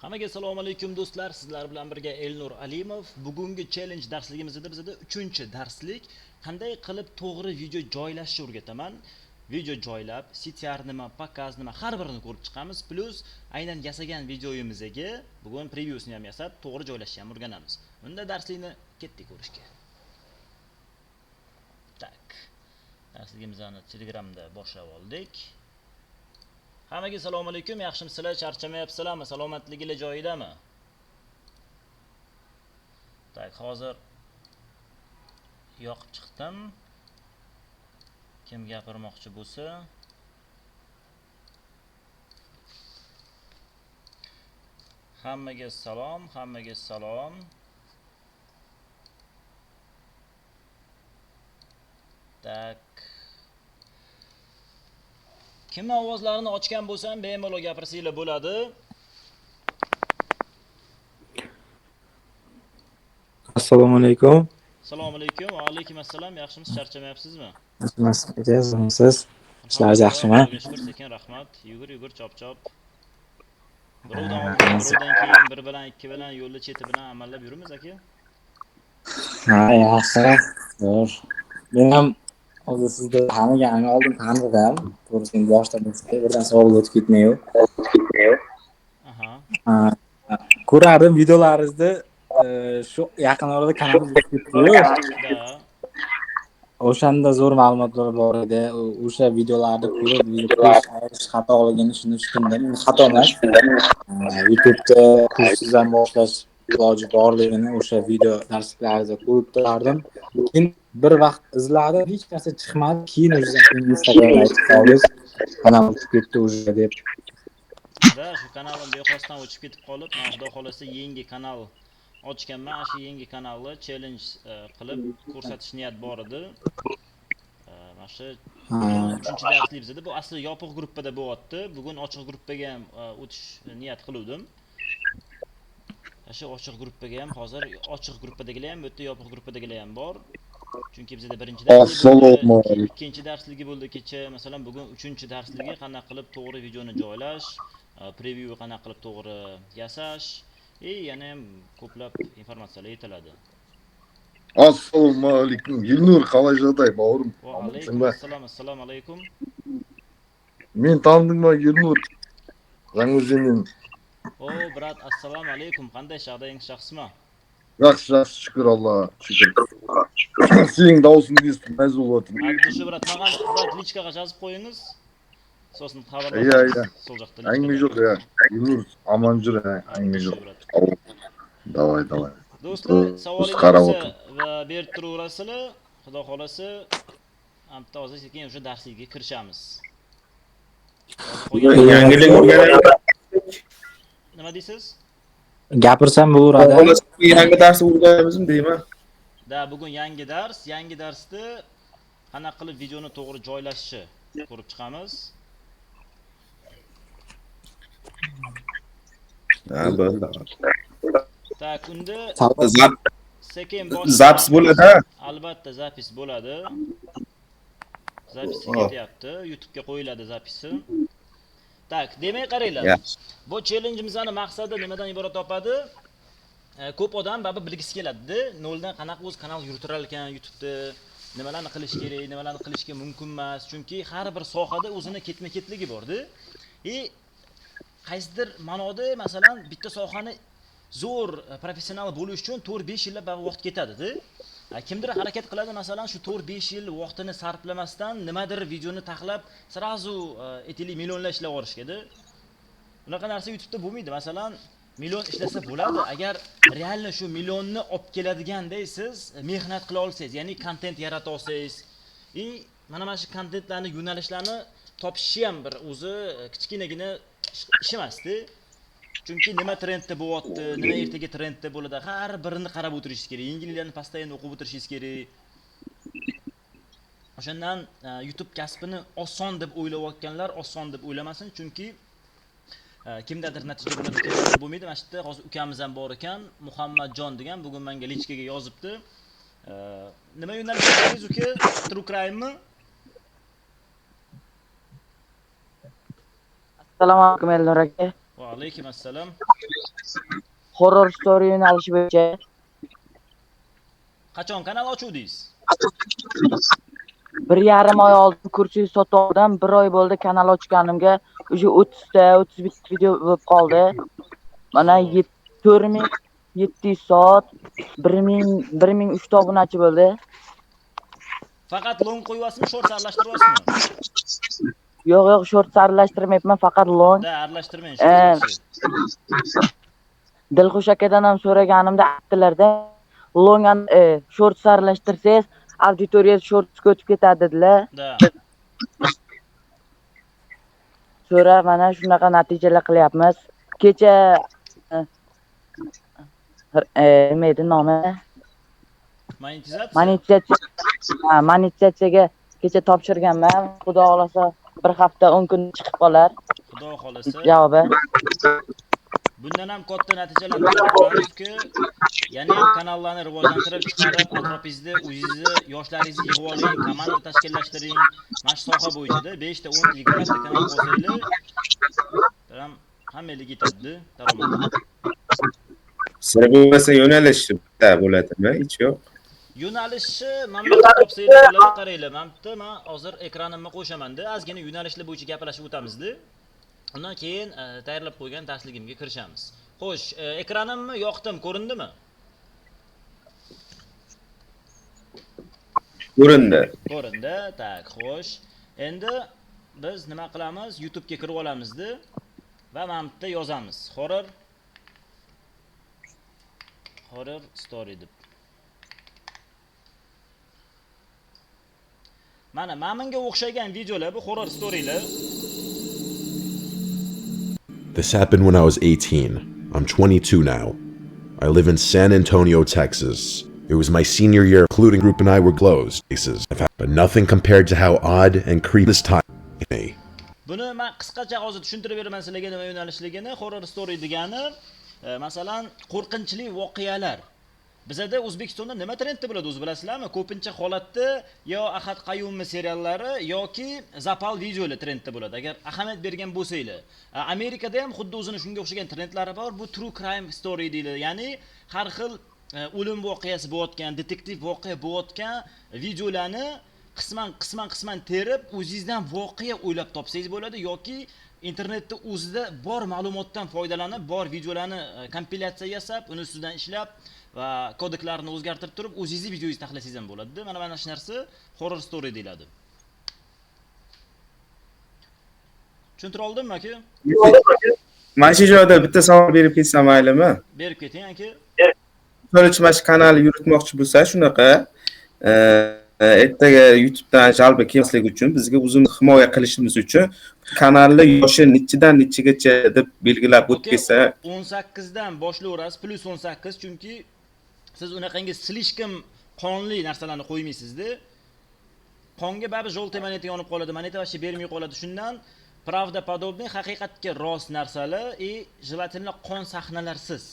Hammaga assalomu alaykum do'stlar, sizlar bilan birga Elnur Alimov. Bugungi challenge darsligimizda bizda 3-darslik qanday qilib to'g'ri video joylashni o'rgataman. Video joylab, CTR nima, показ nima, har birini ko'rib chiqamiz. Plus aynan yasagan videoyimizga bugun previewsini ham yasab, to'g'ri joylashni ham o'rganamiz. Unda darslikni ketdik ko'rishga. Так. Darsligimizni Telegramda boshlab oldik. Hammaga assalomu alaykum, yaxshimisizlar, charchamayapsizlarmi, salomatligingiz joyidami? Так, hozir yoqib chiqdim. Kim gapirmoqchi bo'lsa, hammaga salom, hammaga salom. Так. Kim ovozlarini ochgan bo'lsam, bemalol gapirsanglar bo'ladi. Assalomu alaykum. Assalomu alaykum. Va alaykum assalom. Yaxshimisiz, charchamayapsizmi? Yaxshimisiz? İshlar yaxshimi? Allohga shukr, sekin rahmat. Yugur, yugur, chop chop. Birovdan oldin, birovdan keyin, bir bilan, ikki bilan, yo'lni cheti bilan amallab yuribmiz aka. Ha, yaxshi. Zo'r. Men ham hozir sizni taniganim oldin tanidim. To'g'risi endi boshida birdan savolga o'tib ketmayu. Aha. Ko'rardim videolaringizni, shu yaqin orada kanalim o'tib ketdi-yu. Da. O'shanda zo'r ma'lumotlar bor edi. O'sha videolarni ko'rib, video qo'yish xatoligini shuni tushundim. Endi xato emas. YouTube'da kurssiz ham boshlash iloji borligini o'sha video darsliklaringizda ko'rib turardim. Keyin bir vaqt izladim, hech narsa chiqmadi. Keyin o'zim Instagramda aytib qoldingiz, kanal o'chib ketdi o'sha deb. Da, shu kanalim bexosdan o'chib ketib qolib, men xudo xolasa yangi kanal ochganman. Shu yangi kanalni challenge qilib ko'rsatish niyat bor edi. Mana shu 3-darslik bizda. Bu asli yopiq gruppada bo'lyapti. Bugun ochiq gruppaga ham o'tish niyat qiluvdim. Shu ochiq gruppaga ham hozir ochiq gruppadagilar ham, bu yerda yopiq gruppadagilar ham bor. Chunki bizda birinchi darsligi bo'ldi, ikkinchi darsligi bo'ldi kecha, masalan, bugun 3-darsligi qanday qilib to'g'ri videoni joylash, preview qanday qilib to'g'ri yasash, yana ham ko'plab informatsiyalar yetiladi. Assalomu alaykum. Elnur, qalay жағдай, бауырым? Va alaykum assalom, assalomu alaykum. Men tanıdың ба, Elnur? Жаңаөзеннен. O, брат, assalomu alaykum. Qanday жағдайыңыз, жақсымы? Жақсы, жақсы, шүкір Аллаға, шүкір. Сенің дауысыңды естіп мәз болып жатырмын. Әбдіші брат, маған брат личкаға жазып қойыңыз. Сосын хабарласамыз. Иә, иә. Сол жақта Әңгіме жоқ, иә. Елнур, аман жүр, әңгіме жоқ. Давай, давай. Do'stlar, savolingizni qarab o'tir. Va berib turaverasizlar. Xudo xolasa, bitta hozir sekin o'sha darslikka kirishamiz. Yangilik o'rganaylik. Nima deysiz? Gapirsam bo'laveradi. Yangi dars o'rganamizmi deyman. Da, bugun yangi dars, yangi darsda qanaqa qilib videoni to'g'ri joylashni ko'rib chiqamiz. Ha, bo'ldi. Tak, unda sekin Zapis bo'ladi. Albatta zapis bo'ladi. Zapisi ketyapti, YouTube'ga qo'yiladi zapisi. Tak, demak qaranglar. Bu challenge'imizning maqsadi nimadan iborat topadi? Ko'p odam baribir bilgisi keladi-da, noldan qanaqa o'z kanal yuritirar ekan YouTube'da, nimalarni qilish kerak, nimalarni qilishga mumkin emas. Chunki har bir sohada o'zini ketma-ketligi bor-da. Qaysidir ma'noda, masalan, bitta sohani zo'r professional bo'lish uchun 4-5 yillab vaqt ketadi-da. Kimdir harakat qiladi, masalan, shu 4-5 yil vaqtini sarflamasdan nimadir videoni taxlab, srazu aytaylik millionlar ishlab olishga-da. Bunaqa narsa YouTube'da bo'lmaydi. Masalan, million ishlasa bo'ladi, agar realni shu millionni olib keladiganday siz mehnat qila olsangiz, ya'ni kontent yarata olsangiz, mana shu kontentlarni, yo'nalishlarni topishi ham bir o'zi kichkinagina ish emas-da. Chunki nima trendda bo'lyapti, nima ertaga trendda bo'ladi, har birini qarab o'tirishingiz kerak, yangiliklarni постоянно o'qib o'tirishingiz kerak. O'shandan YouTube kasbini oson deb o'ylayotganlar oson deb o'ylamasin, chunki kimdadir natija bo'ladi, kimdadir bo'lmaydi. Mana shu yerda hozir ukamiz ham bor ekan, Muhammadjon degan, bugun menga lichkaga yozibdi. Nima yo'nalishingiz uka? True crime'mi? Assalomu alaykum Elnur aka. Va alaykum assalom. Horror story yo'nalishi bo'yicha. Qachon kanal ochuvdingiz? 1,5 oy oldin kursi sotib oldim. 1 oy bo'ldi kanal ochganimga. Уже 30 ta, 31 video bo'lib qoldi. Mana 4700 soat, 1003 ta obunachi bo'ldi. Faqat long qo'yyapsizmi, short aralashtiryapsizmi? Yo'q, yo'q, short aralashtirmayapman, faqat long. Da, aralashtirmang. Dilxush akadan ham so'raganimda aytdilar-da, long short aralashtirsangiz, auditoriya shortsga o'tib ketadi dedilar. Da. So'ra mana shunaqa natijalar qilyapmiz. Kecha nima edi nomi? Monetizatsiya. Monetizatsiya. Ha, monetizatsiyaga kecha topshirganman. Xudo xolasa bir hafta 10 kun chiqib qolar. Xudo xolasa. Javobi. Bundan ham katta natijalar ko'ramizki, yana ham kanallarni rivojlantirib chiqarib, atrofingizda o'zingizni yoshlaringizni yig'ib oling, komanda tashkillashtiring. Mana shu soha bo'yicha 5 ta, 10 ta, 20 ta kanal qo'ysanglar, ham hammaga yetadi daromad. Sir bo'lmasa yo'nalishi bitta bo'ladimi? Hech yo'q. Yo'nalishi mana bu yerda topsanglar bo'ladi, qaranglar. Mana bu yerda men hozir ekranimni qo'shaman-da, ozgina yo'nalishlar bo'yicha gaplashib o'tamiz-da. Undan keyin tayyorlab qo'ygan darsligimga kirishamiz. Xo'sh, ekranimni yoqdim, ko'rindimi? Ko'rindi. Ko'rindi. Tak, xo'sh. Endi biz nima qilamiz? YouTube'ga kirib olamizda va mana bu yerda yozamiz. Horror story deb. Mana bunga o'xshagan videolar, bu horror storylar. This happened when I was 18. I'm 22 now. I live in San Antonio, Texas. It was my senior year, including group and I were closed. But nothing compared to how odd and creepy this time me. Buni men qisqacha hozir tushuntirib beraman sizlarga nima yo'nalishligini. Horror story degani, masalan, qo'rqinchli voqealar. Bizada O'zbekistonda nima trendda bo'ladi o'zi bilasizlarmi? Ko'pincha holatda yo Ahad Qayummi seriallari yoki Zapal videolar trendda bo'ladi. Agar ahamiyat bergan bo'lsanglar. Amerikada ham xuddi o'zini shunga o'xshagan trendlari bor. Bu true crime story deyiladi. Ya'ni har xil o'lim voqeasi bo'layotgan, detektiv voqea bo'layotgan videolarni qisman terib, o'zingizdan voqea o'ylab topsangiz bo'ladi yoki internetda o'zida bor ma'lumotdan foydalanib, bor videolarni kompilyatsiya yasab, uni ustidan ishlab va kodeklarni o'zgartirib turib, o'zingizni videongizni taxlasangiz ham bo'ladi. Mana shu narsa horror story deyiladi. Tushuntira oldimmi aka? Mana shu joyda bitta savol berib ketsam maylimi? Berib keting aka. Misol uchun mana shu kanalni yuritmoqchi bo'lsa, shunaqa ertaga YouTube'dan jalba kelmasligi uchun bizga o'zimizni himoya qilishimiz uchun kanalni yoshi nechidan nechagacha deb belgilab o'tib ketsa, 18 dan boshlayverasiz, plus 18, chunki siz unaqangi slishkom qonli narsalarni qo'ymaysizda. Qonga baribir jolta moneta yonib qoladi, moneta вообще bermay qoladi. Shundan правда подобный, haqiqatga rost narsalar и желательно qon sahnalarsiz.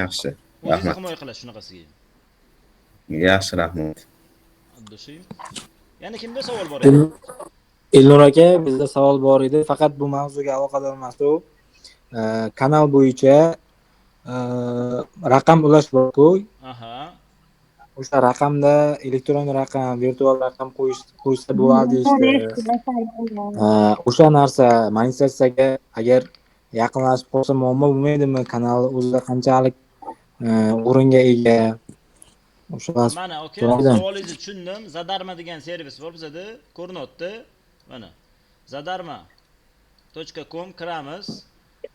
Yaxshi. O'zingizni himoya qilasiz shunaqasiga. Yaxshi, rahmat. Yana kimda savol bor edi? Elnur aka, bizda savol bor edi. Faqat bu mavzuga aloqador emas u. Kanal bo'yicha raqam ulash bor-ku. Aha. O'sha raqamda elektron raqam, virtual raqam qo'ysa bo'ladi deyishdi. O'sha narsa monetizatsiyaga agar yaqinlashib qolsa muammo bo'lmaydimi? Kanal o'zida qanchalik o'ringa ega? Mana okey, savolingizni tushundim. Zadarma degan servis bor bizada, ko'rinyapti. Mana zadarma.com kiramiz.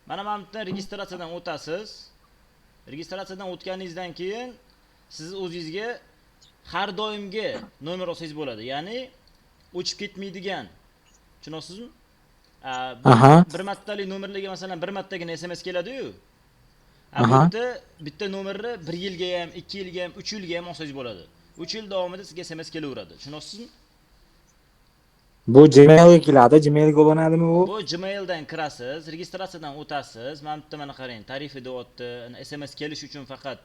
Mana bu yerdan registratsiyadan o'tasiz. Registratsiyadan o'tganingizdan keyin siz o'zingizga har doimgi nomer olsangiz bo'ladi. Ya'ni o'chib ketmaydigan. Tushunasizmi? Bir martalik nomerlarga masalan bir martagina SMS keladi-yu. Bu yerda bitta nomerni 1 yilga ham, 2 yilga ham, 3 yilga ham olsangiz bo'ladi. 3 yil davomida sizga SMS kelaveradi. Tushunasizmi? Bu Gmailga keladi, Gmailga ulanadimi u? Bu Gmaildan kirasiz, registratsiyadan o'tasiz. Mana bu yerda mana qarang, tarifi deyapti. SMS kelish uchun faqat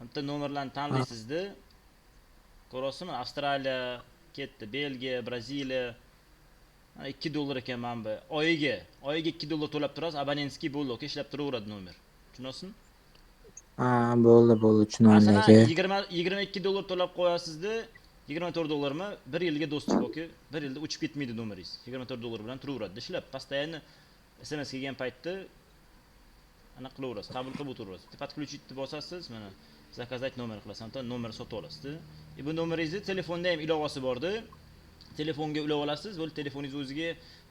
bitta nomerlarni tanlaysizda. Ko'rasizmi? Avstraliya ketdi, Belgiya, Braziliya. Mana $2 ekan mana bu. Oyiga, oyiga $2 to'lab turasiz, абонентский bo'ldi, aka, ishlab turaveradi nomer. Tushunasizmi? Ha, bo'ldi, bo'ldi, tushunarli Masalan, aka. 20 $22 to'lab qo'yasizda, $24 mi? 1 yilga доступ aka. 1 yilda o'chib ketmaydi nomeringiz. $24 bilan turaveradi ishlab. Постоянно SMS kelgan paytda anaqa qilaverasiz, qabul qilib o'tiraverasiz. Подключить deb bosasiz, mana заказать номер qilasan, nomer sotib olasizda. E bu nomeringizni telefonda ham ilovasi borda. Telefonga ulab olasiz, bo'ldi, telefoningiz o'ziga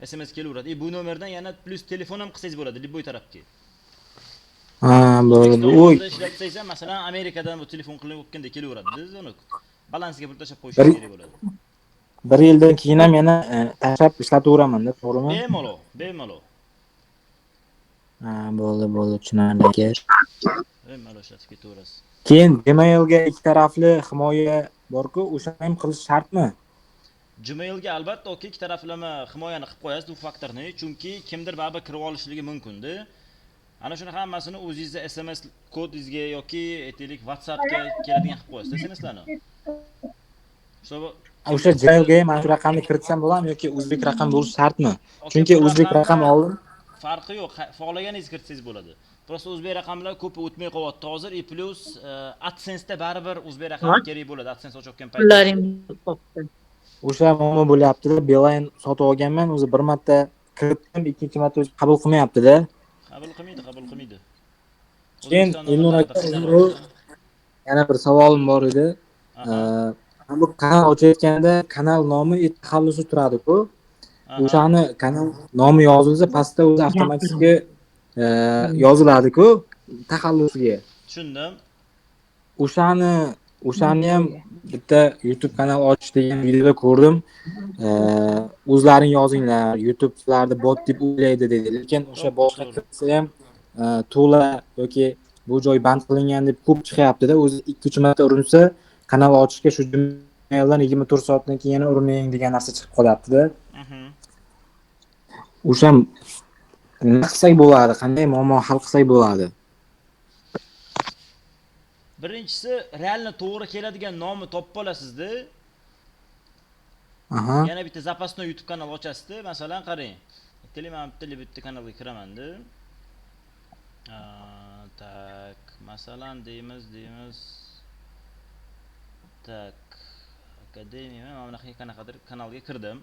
SMS kelaveradi. E bu nomerdan yana plyus telefon ham qilsangiz bo'ladi, любой tarafga. Ha, bo'ldi. Uy, O'zbekistonda ishlatsangiz ham, masalan, Amerikadan bu telefon qilib o'tganda kelaveradi, звонок. Balansiga pul tashlab qo'yish kerak bo'ladi. Bir yildan keyin ham yana tashlab ishlataveraman-da, to'g'rimi? Bemalol, bemalol. Ha, bo'ldi, bo'ldi, tushunarli aka. Bemalol ishlatib ketaverasiz. Keyin Gmailga ikki tarafli himoya bor-ku, o'shani ham qilish shartmi? Gmailga albatta aka ikki taraflama himoyani qilib qo'yasiz, двухфакторный, chunki kimdir baribir kirib olishligi mumkin-da. Ana shuni hammasini o'zingizni SMS kodingizga yoki aytaylik WhatsAppga keladigan qilib qo'yasiz SMSlarni. Чтобы O'sha Gmailga ham mana shu raqamni kiritsam bo'ladimi yoki o'zbek raqam bo'lishi shartmi? Chunki bu o'zbek raqam oldim. Farqi yo'q, xohlaganingizni kiritsangiz bo'ladi. Просто o'zbek raqamlar ko'p o'tmay qolyapti hozir. И плюс AdSense'da baribir o'zbek raqami kerak bo'ladi AdSense ochayotgan paytda. Pullaring qopti. O'sha muammo bo'lyapti-da. Beeline sotib olganman, o'zi bir marta kiritdim, ikkinchi marta o'zi qabul qilmayapti-da. Qabul qilmaydi, qabul qilmaydi. Keyin O'zbekiston Elnur nomerlarida aka, qiynaladi. Yana bir savolim bor edi. Bu kanal ochayotganda kanal nomi, taxallusi turadi-ku. O'shani kanal nomi yozilsa, pastda o'zi avtomatik yoziladi-ku taxallusiga. Tushundim. O'shani ham bitta YouTube kanal ochish degan videoda ko'rdim. O'zlaring yozinglar, YouTube sizlarni bot deb o'ylaydi dedi. Lekin o'sha boshqa kiritsa ham to'la yoki bu joy band qilingan deb ko'p chiqyapti-da. O'zi 2-3 marta urinsa, kanal ochishga shu Gmaildan 24 soatdan keyin yana urining degan narsa chiqib qolyapti-da. O'sha nima qilsak bo'ladi? Qanday muammo hal qilsak bo'ladi? Birinchisi, реально to'g'ri keladigan nomni topib olasizda. Yana bitta запасной YouTube kanal ochasizda. Masalan, qarang. Aytaylik, men bitta kanalga kiraman-da. Так, masalan, deymiz. Так, akademiya, mana bunaqa qanaqadir kanalga kirdim.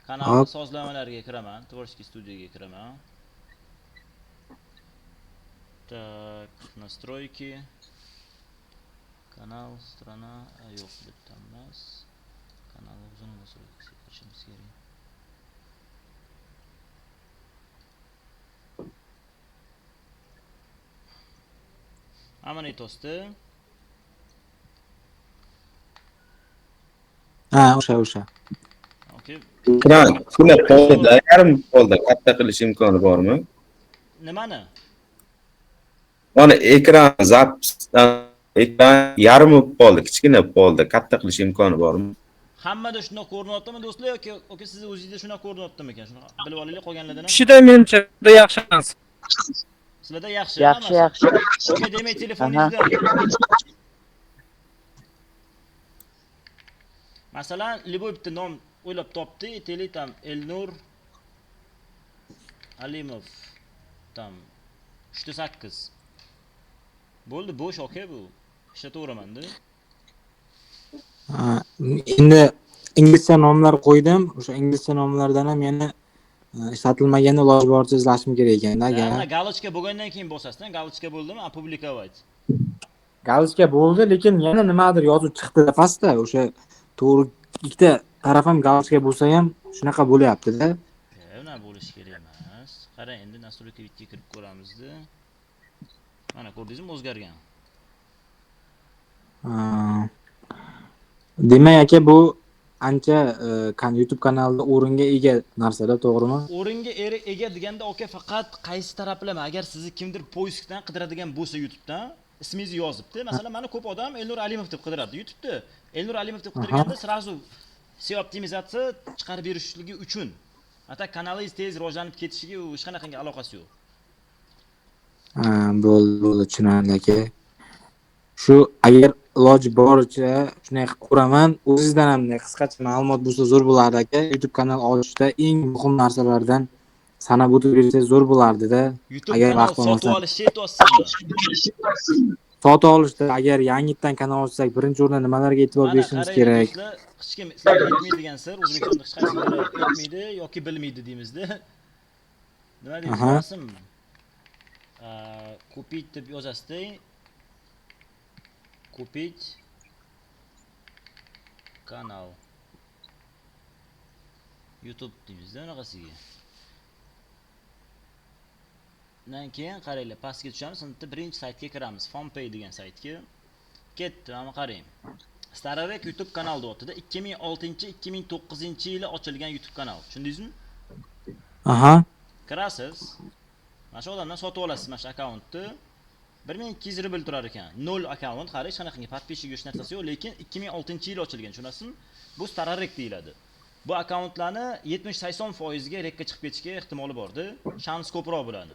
Kanal sozlamalariga kiraman, творческий studiyaga kiraman. Так, настройки. Kanal, страна, yo'q, bu yerda emas. Kanal o'zini настройка siga kirishimiz kerak. Mana aytyapti. Ha, o'sha. Okey. Ekran to'la qo'lda, yarim qo'lda katta qilish imkoni bormi? Nimani? Mana ekran запись ekran yarmi qoldi, kichkina qoldi, katta qilish imkoni bormi? Hammada shundoq ko'rinyaptimi do'stlar yoki siz o'zingizda shunaqa ko'rinyaptimikan? Shuni bilib olaylik qolganlardan ham. Kishida menimcha juda yaxshi emas. Sizlarda yaxshi, Yaxshi, hammasi? yaxshi. Okey, demak telefoningizda masalan, любой bitta nom o'ylab topdi, aytaylik tam Elnur Alimov tam 3.8. Bo'ldi, bo'sh okey bu. Ishlataveraman-da. Ha, endi inglizcha nomlar qo'ydim. O'sha inglizcha nomlardan ham yana ishlatilmaganda iloji boricha izlashim kerak ekanda, aka. Ha, галочка bo'lgandan keyin bosasiz-da, галочка bo'ldimi? Опубликовать. Галочка bo'ldi, lekin yana nimadir yozuv chiqdi pastda. O'sha to'g'ri ikkita taraf ham галочка bo'lsa ham shunaqa bo'lyapti-da. Unaqa bo'lishi kerak emas. Qarang, endi настройка bitga kirib ko'ramizda. Mana ko'rdingizmi, o'zgargan. Ha. Demak aka, bu ancha YouTube kanalida o'ringa ega narsalar, to'g'rimi? O'ringa ega deganda aka faqat qaysi taraflama, agar sizni kimdir поиск dan qidiradigan bo'lsa YouTube'dan ismingizni yozibdi. Masalan, meni ko'p odam Elnur Alimov deb qidiradi YouTube'da. Elnur Alimov deb qidirganda sразу SEO optimizatsiya chiqarib berishligi uchun. Ata kanalingiz tez rivojlanib ketishiga u hech qanaqangi aloqasi yo'q. Ha, bo'ldi, bo'ldi, tushunarli aka. Shu agar iloji boricha shunday qilib ko'raman. O'zingizdan ham qisqacha ma'lumot bo'lsa zo'r bo'lardi aka. YouTube kanal ochishda eng muhim narsalardan sanab o'tib bersangiz zo'r bo'lardi-da. YouTube Agar kanal vaqt sotib bo'lmasa. olishni aytyapsizmi? Sotib olishda agar yangitdan kanal ochsak, birinchi o'rinda nimalarga e'tibor Mana berishimiz qaranglar kerak? do'stlar, hech kim sizlarga aytmaydigan sir, O'zbekistonda hech qaysi biri aytmaydi yoki bilmaydi deymizda. Nima deymiz, rasm? Купить deb yozasizda. Купить канал. YouTube deymizda unaqasiga. Undan keyin qaranglar, pastga tushamiz, unda birinchi saytga kiramiz, Fanpay degan saytga. Ketdi, mana qarang. Stararek YouTube kanal deyapti-da, 2006-2009-yili ochilgan YouTube kanal. Tushundingizmi? Aha. Kirasiz. Mana shu odamdan sotib olasiz mana shu akkauntni. 1200 rubl turar ekan. 0 akkaunt, qarang, hech qanaqangi подписчик hech narsasi yo'q, lekin 2006-yil ochilgan, tushunasizmi? Bu Stararek deyiladi. Bu akkauntlarni 70-80% ga rekka chiqib ketishga ehtimoli borda. Shans ko'proq bo'ladi.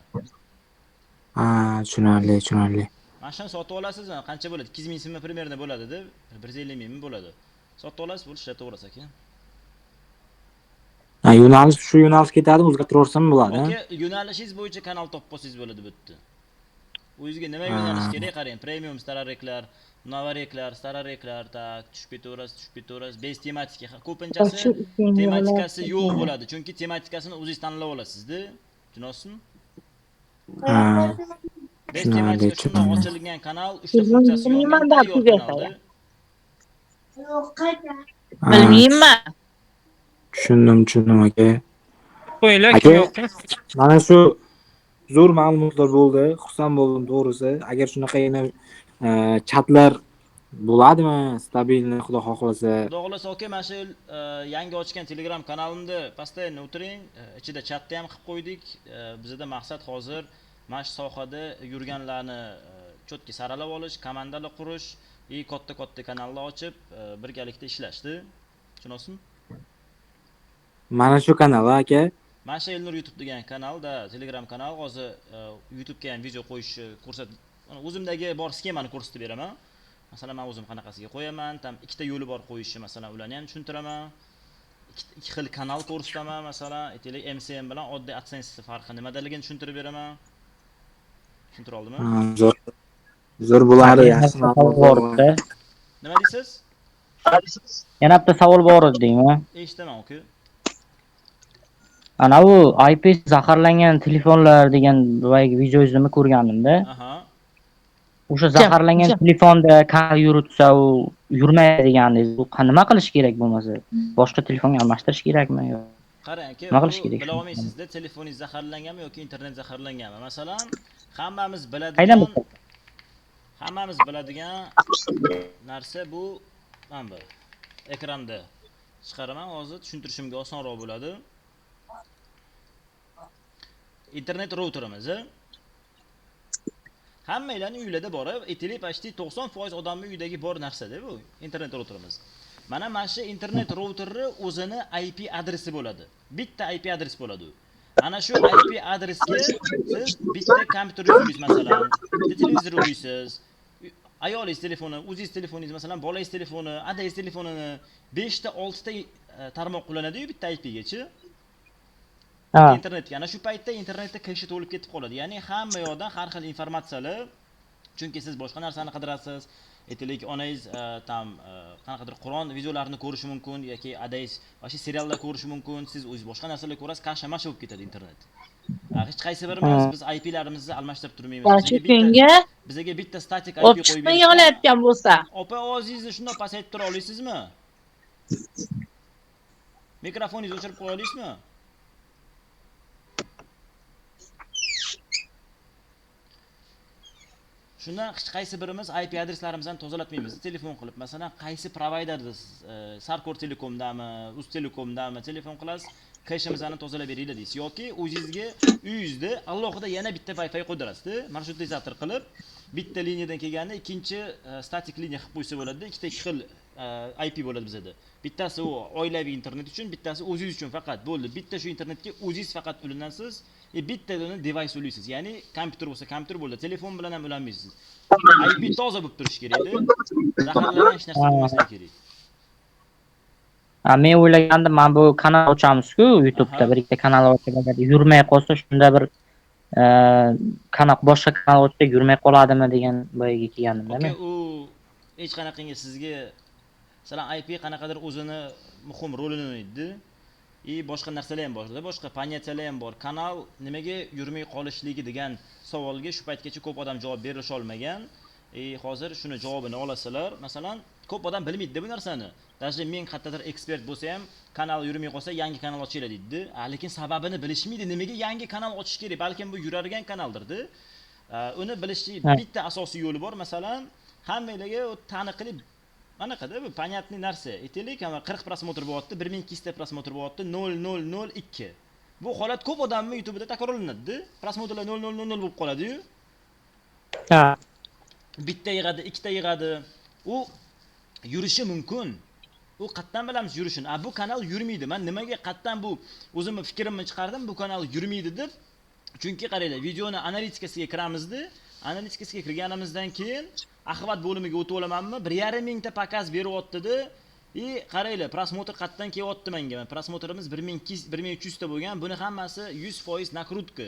Ha, tushunarli, tushunarli. Mana shuni sotib olasiz, qancha bo'ladi? 200 ming so'mmi примерно bo'ladi deb, 150 mingmi bo'ladi. Sotib olasiz, bo'ldi, ishlataverasiz aka. Ha, yo'nalish shu yo'nalish ketadimi, o'zgartiraversam bo'ladi, ha? Aka, yo'nalishingiz bo'yicha kanal topib olsangiz bo'ladi bu yerda. O'zingizga nima yo'nalish kerak qarang, premium starareklar, novareklar, starareklar, так, tushib ketaverasiz, tushib ketaverasiz. Без тематика. Ko'pinchasi tematikasi yo'q bo'ladi, chunki tematikasini o'zingiz tanlab olasizda. Tushunasizmi? Ha. Без Tushunarli, tematika shundoq tushunarli. ochilgan kanal, 3 ta funksiyasi Bilmayman, yongan tayyor kanalda. Ha, Bilmayman. tushundim, tushundim aka. Qo'yinglar, Aka, kim yo'q. mana shu zo'r ma'lumotlar bo'ldi. Xursand bo'ldim to'g'risi. Agar shunaqa yana chatlar bo'ladimi? Stabilni, Xudo xohlasa. Xudo xohlasa aka, mana shu yil yangi ochgan Telegram kanalimda постоянно o'tiring. Ichida chatni ham qilib qo'ydik. Bizda maqsad hozir mana shu sohada yurganlarni чётко saralab olish, komandalar qurish и katta-katta kanallar ochib, birgalikda ishlashdi. Tushunasizmi? Mana shu kanal aka. Mana shu Elnur YouTube degan kanalda, Telegram kanal hozir YouTube'ga ham video qo'yishni ko'rsat, mana o'zimdagi bor sxemani ko'rsatib beraman. Masalan, men o'zim qanaqasiga qo'yaman, там ikkita yo'li bor qo'yishni, masalan, ularni ham tushuntiraman. Ikki xil kanal ko'rsataman, masalan, aytaylik, MCM bilan oddiy AdSense farqi nimadaligini tushuntirib beraman. Tushuntira oldimmi? Ha, zo'r. Zo'r bo'lardi, yaxshi Savol ma'lumot bor bo'ldi. edi. Nima deysiz? Yana bitta savol bor edi deymi? Eshitaman, aka. Ana u IP zaharlangan telefonlar degan boyagi videongizni ko'rganimda. Aha. O'sha zaharlangan telefonda kanal yuritsa u yurmaydi degandingiz. Bu nima qilish kerak bo'lmasa? Boshqa telefonga almashtirish kerakmi yo? Qarang aka, Nima qilish bu kerak? bila olmaysizda, telefoningiz zaharlanganmi yoki internet zaharlanganmi? Masalan, hammamiz Qaydan biladigan bilasiz? hammamiz biladigan narsa bu mana bu ekranda chiqaraman hozir, tushuntirishimga osonroq bo'ladi. Internet routerimiz hammanglarning uylarida bor, aytaylik, почти 90% odamning uyidagi bor narsada bu internet routerimiz. Mana shu internet routerni o'zini IP adresi bo'ladi. Bitta IP adres bo'ladi u. Ana shu IP adresga siz bitta kompyuter ulaysiz masalan, bitta televizor ulaysiz, ayolingiz telefoni, o'zingiz telefoningiz masalan, bolangiz telefoni, adangiz telefonini 5 ta 6 ta tarmoq ulanadi-yu bitta IP gachi. Ha. Internetga. Ana shu paytda internetda keshi to'lib ketib qoladi. Ya'ni hamma yoqdan har xil informatsiyalar, chunki siz boshqa narsani qidirasiz. Aytaylik, onangiz там qanaqadir Qur'on videolarini ko'rishi mumkin yoki adangiz вообще seriallar ko'rishi mumkin, siz o'zingiz boshqa narsalar ko'rasiz, kasha-masha bo'lib ketadi internet. Hech qaysi birimiz biz IP-larimizni almashtirib turmaymiz. Barcha Bizga bitta kunga bizga bitta statik IP o'p qo'yib chiqmay berishgan. yig'layotgan bo'lsa. Opa, ovozingizni shundoq pasaytirib tura olasizmi? Mikrofoningizni o'chirib qo'ya olasizmi? Shundan hech qaysi birimiz IP adreslarimizni tozalatmaymiz. Telefon qilib, masalan, qaysi provayderda siz, Sarkor Telekomdami, Uztelecomdami telefon qilasiz, keshimizni tozalab beringlar deysiz yoki o'zingizga uyingizda alohida yana bitta Wi-Fi qo'ydirasiz-da, marshrutizator qilib, bitta liniyadan kelganini ikkinchi statik liniya qilib qo'ysa bo'ladi, ikkita ikki xil IP bo'ladi bizada. Bittasi u oilaviy internet uchun, bittasi o'zingiz uchun faqat bo'ldi. Bitta shu internetga o'zingiz faqat ulanasiz, bitta uni device ulaysiz. Ya'ni kompyuter bo'lsa kompyuter bo'ldi, telefon bilan ham ulanmaysiz. IP toza bo'lib turishi kerak edi. Zaharlangan hech narsa bo'lmasligi kerak. Men o'ylagandim, mana bu kanal ochamiz-ku YouTube'da bir ikkita kanal ochib, agar yurmay qolsa, shunda bir kanal boshqa kanal ochsa yurmay qoladimi degan boyaga kelgandim-da men. U hech qanaqangi sizga masalan IP qanaqadir o'zini muhim rolini o'ynaydi. Boshqa narsalar ham bor, boshqa понятиялар ham bor. Kanal nimaga yurmay qolishligi degan savolga shu paytgacha ko'p odam javob berisha olmagan. Hozir shuni javobini olasizlar. Masalan, ko'p odam bilmaydi bu narsani. Даже men qayerdadir ekspert bo'lsa ham, kanal yurmay qolsa yangi kanal ochinglar deydi. Lekin sababini bilishmaydi. Nimaga yangi kanal ochish kerak? Balkim bu yuradigan kanaldir-da. Uni bilishning bitta asosiy yo'li bor. Masalan, hammanglarga taniqli anaqada bu понятный narsa. Aytaylik, 40 prosmotr bo'lyapti, 1200 ta prosmotr bo'lyapti, 0002. Bu holat ko'p odamning YouTube'da takrorlanadi. Prosmotrlar 0000 bo'lib qoladi-yu. Ha. Bitta yig'adi, ikkita yig'adi. U yurishi mumkin. U qatdan bilamiz yurishini. Bu kanal yurmaydi. Men nimaga qatdan bu o'zimni fikrimni chiqardim, bu kanal yurmaydi deb. Chunki qaranglar, videoni analitikasiga kiramizda, analitikasiga kirganimizdan keyin axvat bo'limiga o'tib olamanmi? 1,5 mingta pakaz beryapti-da. Qaranglar, prosmotr qatdan kelyapti menga. Prosmotrimiz 1200, 1300 ta bo'lgan. Buni hammasi 100% nakrutka.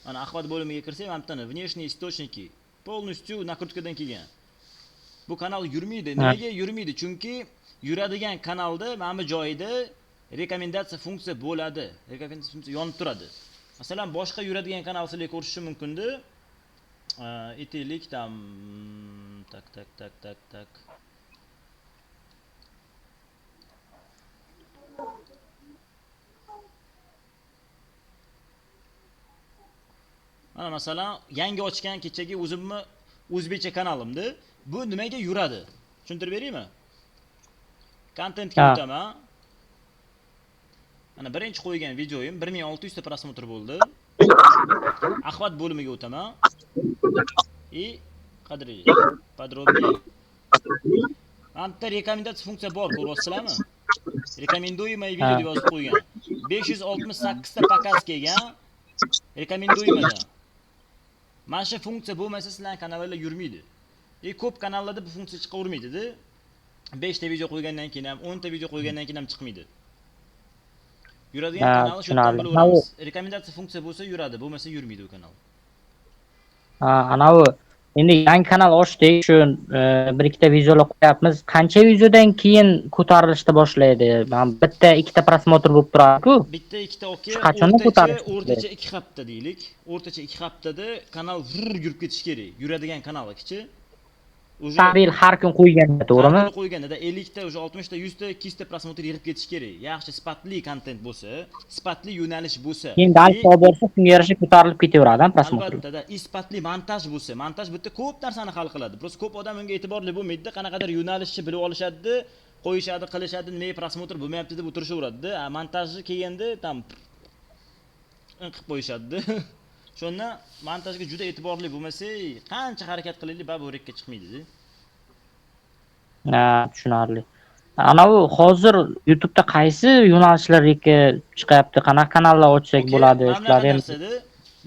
Mana axvat bo'limiga kirsak, mana bu yerda внешние источники полностью nakrutkadan kelgan. Bu kanal yurmaydi. Nimaga yurmaydi? Chunki yuradigan kanalda mana bu joyida rekomendatsiya funksiya bo'ladi. Rekomendatsiya funksiya yonib turadi. Masalan, boshqa yuradigan kanal sizlar ko'rishi mumkin-da. Aytaylik, tam tak tak tak tak tak. Mana masalan, yangi ochgan kechagi o'zimni o'zbekcha kanalimda bu nimaga yuradi? Tushuntirib beraymi? Kontentga o'taman. Mana birinchi qo'ygan videoyim 1600 ta prosmotr bo'ldi. Axvat bo'limiga o'taman. Qadri podrobniy. Mana bitta rekomendatsiya funksiya bor, ko'ryapsizlarmi? Rekomenduемое video deb yozib qo'ygan. 568 ta pakaz kelgan. Rekomenduемоdan. Mana shu funksiya bo'lmasa sizlarning kanalingizda yurmaydi. Ko'p kanallarda bu funksiya chiqavermaydi-da. 5 ta video qo'ygandan keyin ham, 10 ta video qo'ygandan keyin ham chiqmaydi. Yuradigan kanal shu yerdan bilaveramiz. Rekomendatsiya funksiya bo'lsa yuradi, bo'lmasa yurmaydi u kanal. Ha, anavi endi yangi kanal ochdik, shu bir ikkita videolar qo'yapmiz. Qancha videodan keyin ko'tarilishni boshlaydi? Mana bitta, ikkita prosmotr bo'lib turadi-ku. Bitta, ikkita okey. Qachondan ko'tarilish? O'rtacha 2 hafta deylik. O'rtacha 2 haftada kanal vur yurib ketishi kerak. Yuradigan kanal kichi. Stabil har kun qo'yganda, to'g'rimi? Har kun qo'yganda 50 ta, o'sha 60 ta, 100 ta, 200 ta prosmotr yig'ib ketish kerak. Yaxshi sifatli kontent bo'lsa, sifatli yo'nalish bo'lsa. Keyin dars olib borsa, shunga yarasha ko'tarilib ketaveradi, prosmotr. Albatta, sifatli montaj bo'lsa, montaj bu yerda ko'p narsani hal qiladi. Просто ko'p odam unga e'tiborli bo'lmaydi, qanaqadir yo'nalishni bilib olishadi, qo'yishadi, qilishadi, nima prosmotr bo'lmayapti deb o'tirishaveradi. Montajni kelganda tam inqib qo'yishadi. Shunda montajga juda e'tiborli bo'lmasak, qancha harakat qilaylik, baribir rekka chiqmaydi-da. Ha, tushunarli. Ana u hozir YouTube'da qaysi yo'nalishlar rekka chiqyapti, qanaqa kanallar ochsak bo'ladi, shular ham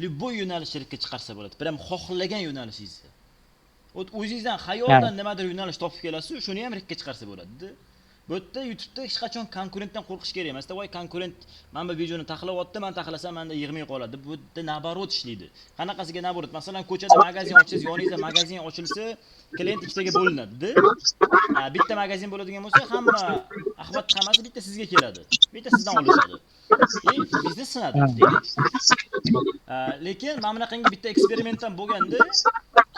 любой yo'nalish rekka chiqarsa bo'ladi. Prям xohlagan yo'nalishingizni. O'zingizdan xayoldan nimadir yo'nalish topib kelasiz, shuni ham rekka chiqarsa bo'ladi-da. Bu yerda YouTube'da hech qachon konkurentdan qo'rqish kerak emas. Voy konkurent mana bu videoni taxlayapti, men taxlasam menda yig'may qoladi. Bu yerda naborot ishlaydi. Qanaqasiga naborot? Masalan, ko'chada magazin ochsangiz, yoningizda magazin ochilsa, klient ikkitaga bo'linadi-da. Bitta magazin bo'ladigan bo'lsa, hamma axbat hammasi bitta sizga keladi. Bitta sizdan olishadi. Biznes sinadi deylik. Lekin mana bunaqangi bitta eksperiment ham bo'lganda,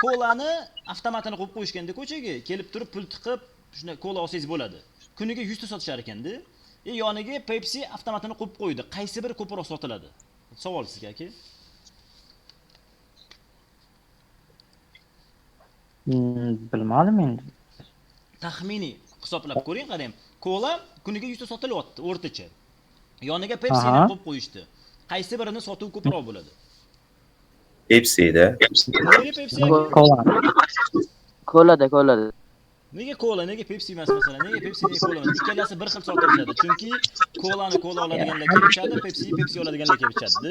kolani avtomatini qo'yib qo'yishganda ko'chaga kelib turib pul tiqib, shunda kola olsangiz bo'ladi. Kuniga 100 ta sotishar ekanda. Yoniga Pepsi avtomatini qo'yib qo'ydi. Qaysi biri ko'proq sotiladi? Savol sizga aka. Bilmadim endi. Taxminiy hisoblab ko'ring, qarang. Kola kuniga 100 ta sotilyapti o'rtacha. Yoniga Pepsi'ni qo'yib qo'yishdi. Qaysi birini sotuv ko'proq bo'ladi? Pepsi'da. Nimaga Pepsi? Kola. Kolada, kolada. Nega kola, nega Pepsi emas masalan? Nega Pepsi, nega kola emas? Ikkalasi bir xil sotilishadi. Chunki kolani kola oladiganlar kelib ichadi, Pepsi Pepsi oladiganlar kelib ichadi.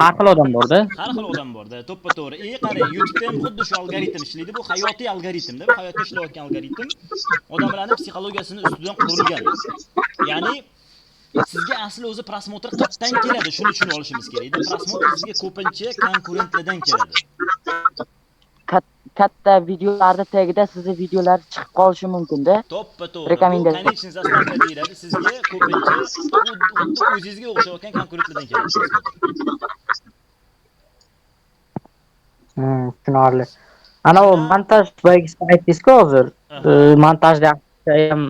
Har xil odam borda. Har xil odam borda, to'ppa-to'g'ri. Qarang, YouTube'da ham xuddi shu algoritm ishlaydi. Bu hayotiy algoritmda, bu hayotda ishlayotgan algoritm odamlarning psixologiyasini ustidan qurilgan. Ya'ni sizga asli o'zi просмотр qayerdan keladi, shuni tushunib olishimiz kerak. Просмотр sizga ko'pincha konkurentlardan keladi. Katta videolarda tagida sizni videolar chiqib qolishi mumkin-da. To'ppa-to'g'ri. Bu Rekomendatsiya. конечный заставка deyiladi. Sizga ko'pincha xuddi o'zingizga o'xshayotgan konkurentlardan keladi. Tushunarli. Ana u montaj boyagi aytdingiz-ku hozir. Montajda ham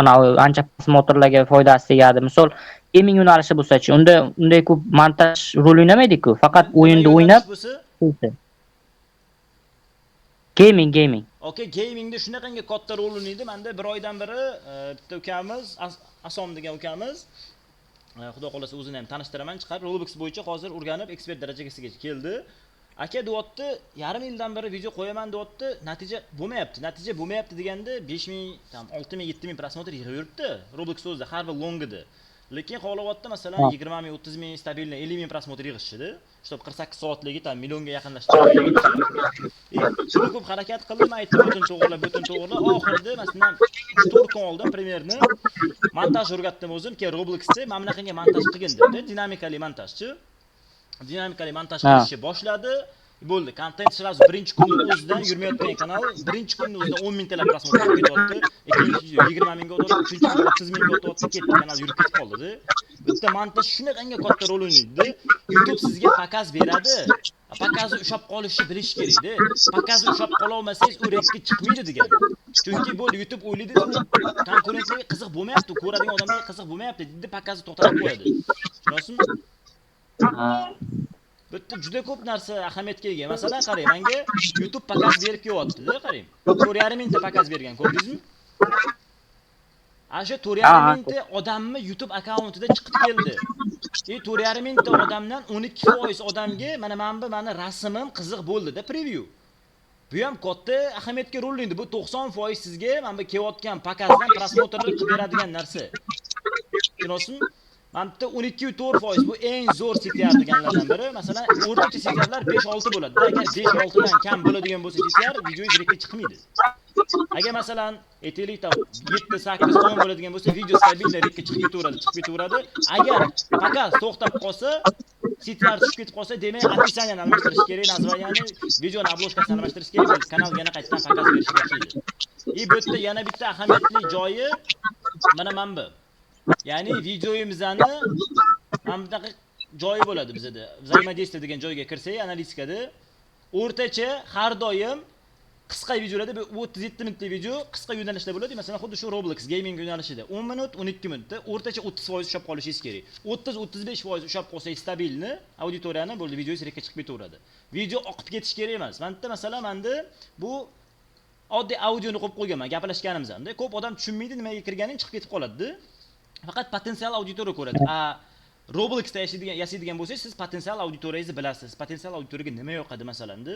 ana ancha просмотр larga foydasi tegadi. Misol gaming yo'nalishi bo'lsa-chi, unda unday ko'p montaj rol o'ynamaydi-ku, faqat o'yinda o'ynab bo'lsa. Gaming, gaming. Okey, gamingda shunaqangi katta rol o'ynaydi. Menda bir oydan beri bitta ukamiz, Asom degan ukamiz, Xudo xolasa o'zini ham tanishtiraman, chiqarib Roblox bo'yicha hozir o'rganib ekspert darajasiga keldi. Aka deyapti, yarim yildan beri video qo'yaman deyapti, natija bo'lmayapti. Natija bo'lmayapti deganda 5000, tam 6000, 7000 просмотр yig'ib yuribdi. Roblox o'zida har bir longida. Lekin xohlayapti, masalan, 20 ming, 30 ming, stabilni 50 ming просмотр yig'ishdi. Shtob 48 soatligi tam millionga yaqinlashdi. Juda ko'p harakat qildim, aytdim, butun to'g'rilab, butun to'g'rilab, oxirida masalan 4 kun oldin premyerni montaj o'rgatdim o'zim, keyin Robloxda mana bunaqangi montaj qilgin debdi, dinamikali montajchi. Dinamikali montaj qilishni boshladi. Bo'ldi. Kontent sразу birinchi kunni o'zidan yurmayotgan kanal, birinchi kunni o'zidan 10 mingtalab просмотр ketyapti, ikkinchi video 20 mingga o'tyapti, uchinchi video 30 mingga o'tyapti, ketdi, kanal yurib ketib qoldi. Bitta montaj shunaqangi katta rol o'ynaydi. YouTube sizga показ beradi. Показni ushlab qolishni bilish kerak-da. Показni ushlab qola olmasangiz, u rekka chiqmaydi degani. Chunki bo'ldi, YouTube o'ylaydi, konkurentlarga qiziq bo'lmayapti, ko'radigan odamlarga qiziq bo'lmayapti deydi, показni to'xtatib qo'yadi. Tushunasizmi? Bitta juda ko'p narsa ahamiyatga ega. Masalan, qarang, menga YouTube показ berib kelyapti-da, qarang. 4,5 mingta показ bergan, ko'rdingizmi? Ana shu 4,5 mingta odamni YouTube akkauntida chiqib keldi. 4,5 mingta odamdan 12% odamga mana bu meni rasmim qiziq bo'ldi-da, preview. Bu ham katta ahamiyatga rol o'ynaydi. Bu 90% sizga mana bu kelayotgan показdan просмотр qilib beradigan narsa. Tushunasizmi? Mana bitta 12,4% bu eng zo'r CTR deganlardan biri. Masalan, o'rtacha CTRlar 5-6 bo'ladi. Agar 5-6 dan kam bo'ladigan bo'lsa CTR, videoingiz rekka chiqmaydi. Agar masalan, aytaylik, 7, 8, 10 bo'ladigan bo'lsa, video stabilda rekka chiqib ketaveradi, chiqib ketaveradi. Agar показ to'xtab qolsa, CTR tushib ketib qolsa, demak, описание ni almashtirish kerak, название ni, videoni обложка sini almashtirish kerak, kanal yana qaytadan показ berishni boshlaydi. Bu yerda yana bitta ahamiyatli joyi mana bu. Ya'ni videoyimizni mana bunaqa joyi bo'ladi bizda. Взаимодействие degan joyga kirsak, analitikada o'rtacha har doim qisqa videolarda bu 37 minutlik video qisqa yo'nalishda bo'ladi. Masalan, xuddi shu Roblox gaming yo'nalishida 10 minut, 12 minutda o'rtacha 30% ushlab qolishingiz kerak. 30-35% ushlab qolsangiz stabilni, auditoriyani bo'ldi, videoingiz rekka chiqib ketaveradi. Video oqib ketish kerak emas. Mana bitta masalan, menda bu oddiy audioni qo'yib qo'yganman, gaplashganimiz hamda ko'p odam tushunmaydi, nimaga kirganini chiqib ketib qoladi. Faqat potensial auditoriya ko'radi. Robloxda yashaydigan bo'lsangiz, siz potensial auditoriyangizni bilasiz. Potensial auditoriyaga nima yoqadi masalan-da.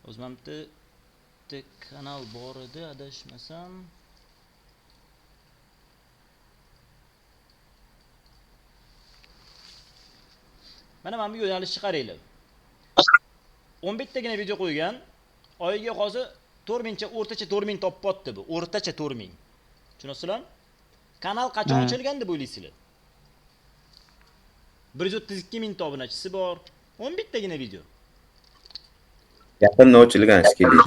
O'zim ham bitta kanal bor edi, adashmasam. Mana bu yo'nalishni qaranglar. 11 tagina video qo'ygan. Oyiga hozir 4000cha, o'rtacha 4000 topyapti bu. O'rtacha 4000. Tushunasizlar? Kanal qachon ochilgan deb o'ylaysizlar? 132 ming obunachisi bor. 11 tagina video. Yaqinda ochilgan shekilli.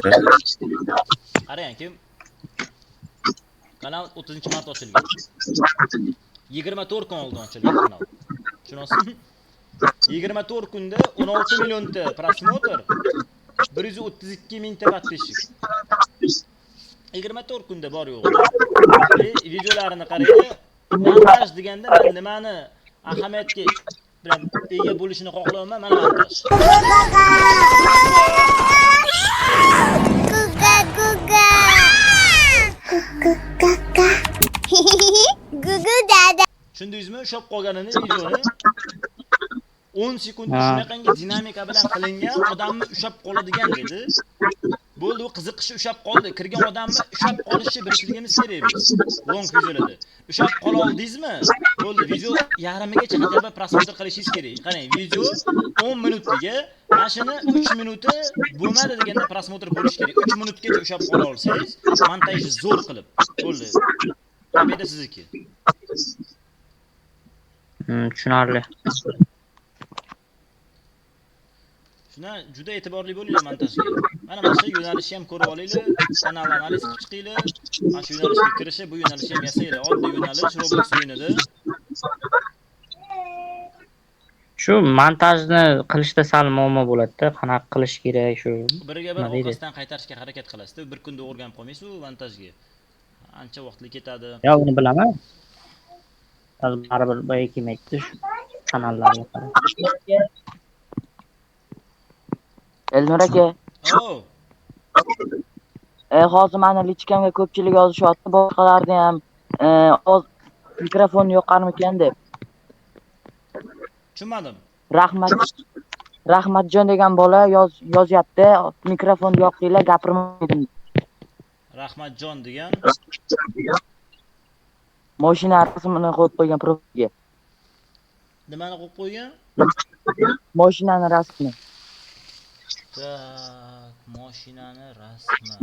Qarang, kim? Kanal 30-mart ochilgan. 24 kun oldin ochilgan kanal. Tushunasizmi? 24 kunda 16 millionta просмотр, 132 mingta подписчик. 24 kunda bor yo'q. Videolarini qaranglar. Montaj deganda men nimani ahamiyatga bilan ega bo'lishini xohlayapman, mana montaj. Tushundingizmi? Ushlab qolganini videoni 10 sekundda shunaqangi dinamika bilan qilingan, odamni ushlab qoladigan dedi. Bo'ldi, u qiziqishi ushlab qoldi. Kirgan odamni ushlab qolishni bilishligimiz kerak biz. Long videolarda. Ushlab qola oldingizmi? Bo'ldi, video yarmigacha хотя бы просмотр qilishingiz kerak. Qarang, video 10 minutligi, mana shuni 3 minuti bo'lmadi deganda просмотр bo'lishi kerak. 3 minutgacha ushlab qola olsangiz, montajni zo'r qilib, bo'ldi. Победа sizniki. Tushunarli. Shundan juda e'tiborli bo'linglar montajga. Mana shu yo'nalishni ham ko'rib olinglar, kanalni analiz qilib chiqinglar. Mana shu yo'nalishga kirishi, bu yo'nalishni ham yasanglar. Oddiy yo'nalish Roblox o'yinida. Shu montajni qilishda sal muammo bo'ladi-da, qanaqa qilish kerak shu. Biriga bir Nima deydi? orqasidan qaytarishga harakat qilasizda, bir kunda o'rganib qolmaysiz u montajga. Ancha vaqtli ketadi. Yo, uni bilaman. Hozir baribir boya kelmaydi shu kanallarga qarab. Elnur aka, O, hozir mani личка mga ko'pchilik yozishyapti, boshqalarni ham oz mikrofon yoqarmikan deb. Tushunmadim. Rahmatjon degan bola yozyapti, mikrofon yoqinglar, gapirmaydi. Rahmatjon degan Mashina rasmini qo'yib qo'ygan profilga. Nimani qo'yib qo'ygan? Mashinani rasmini. Так, mashinani rasmi.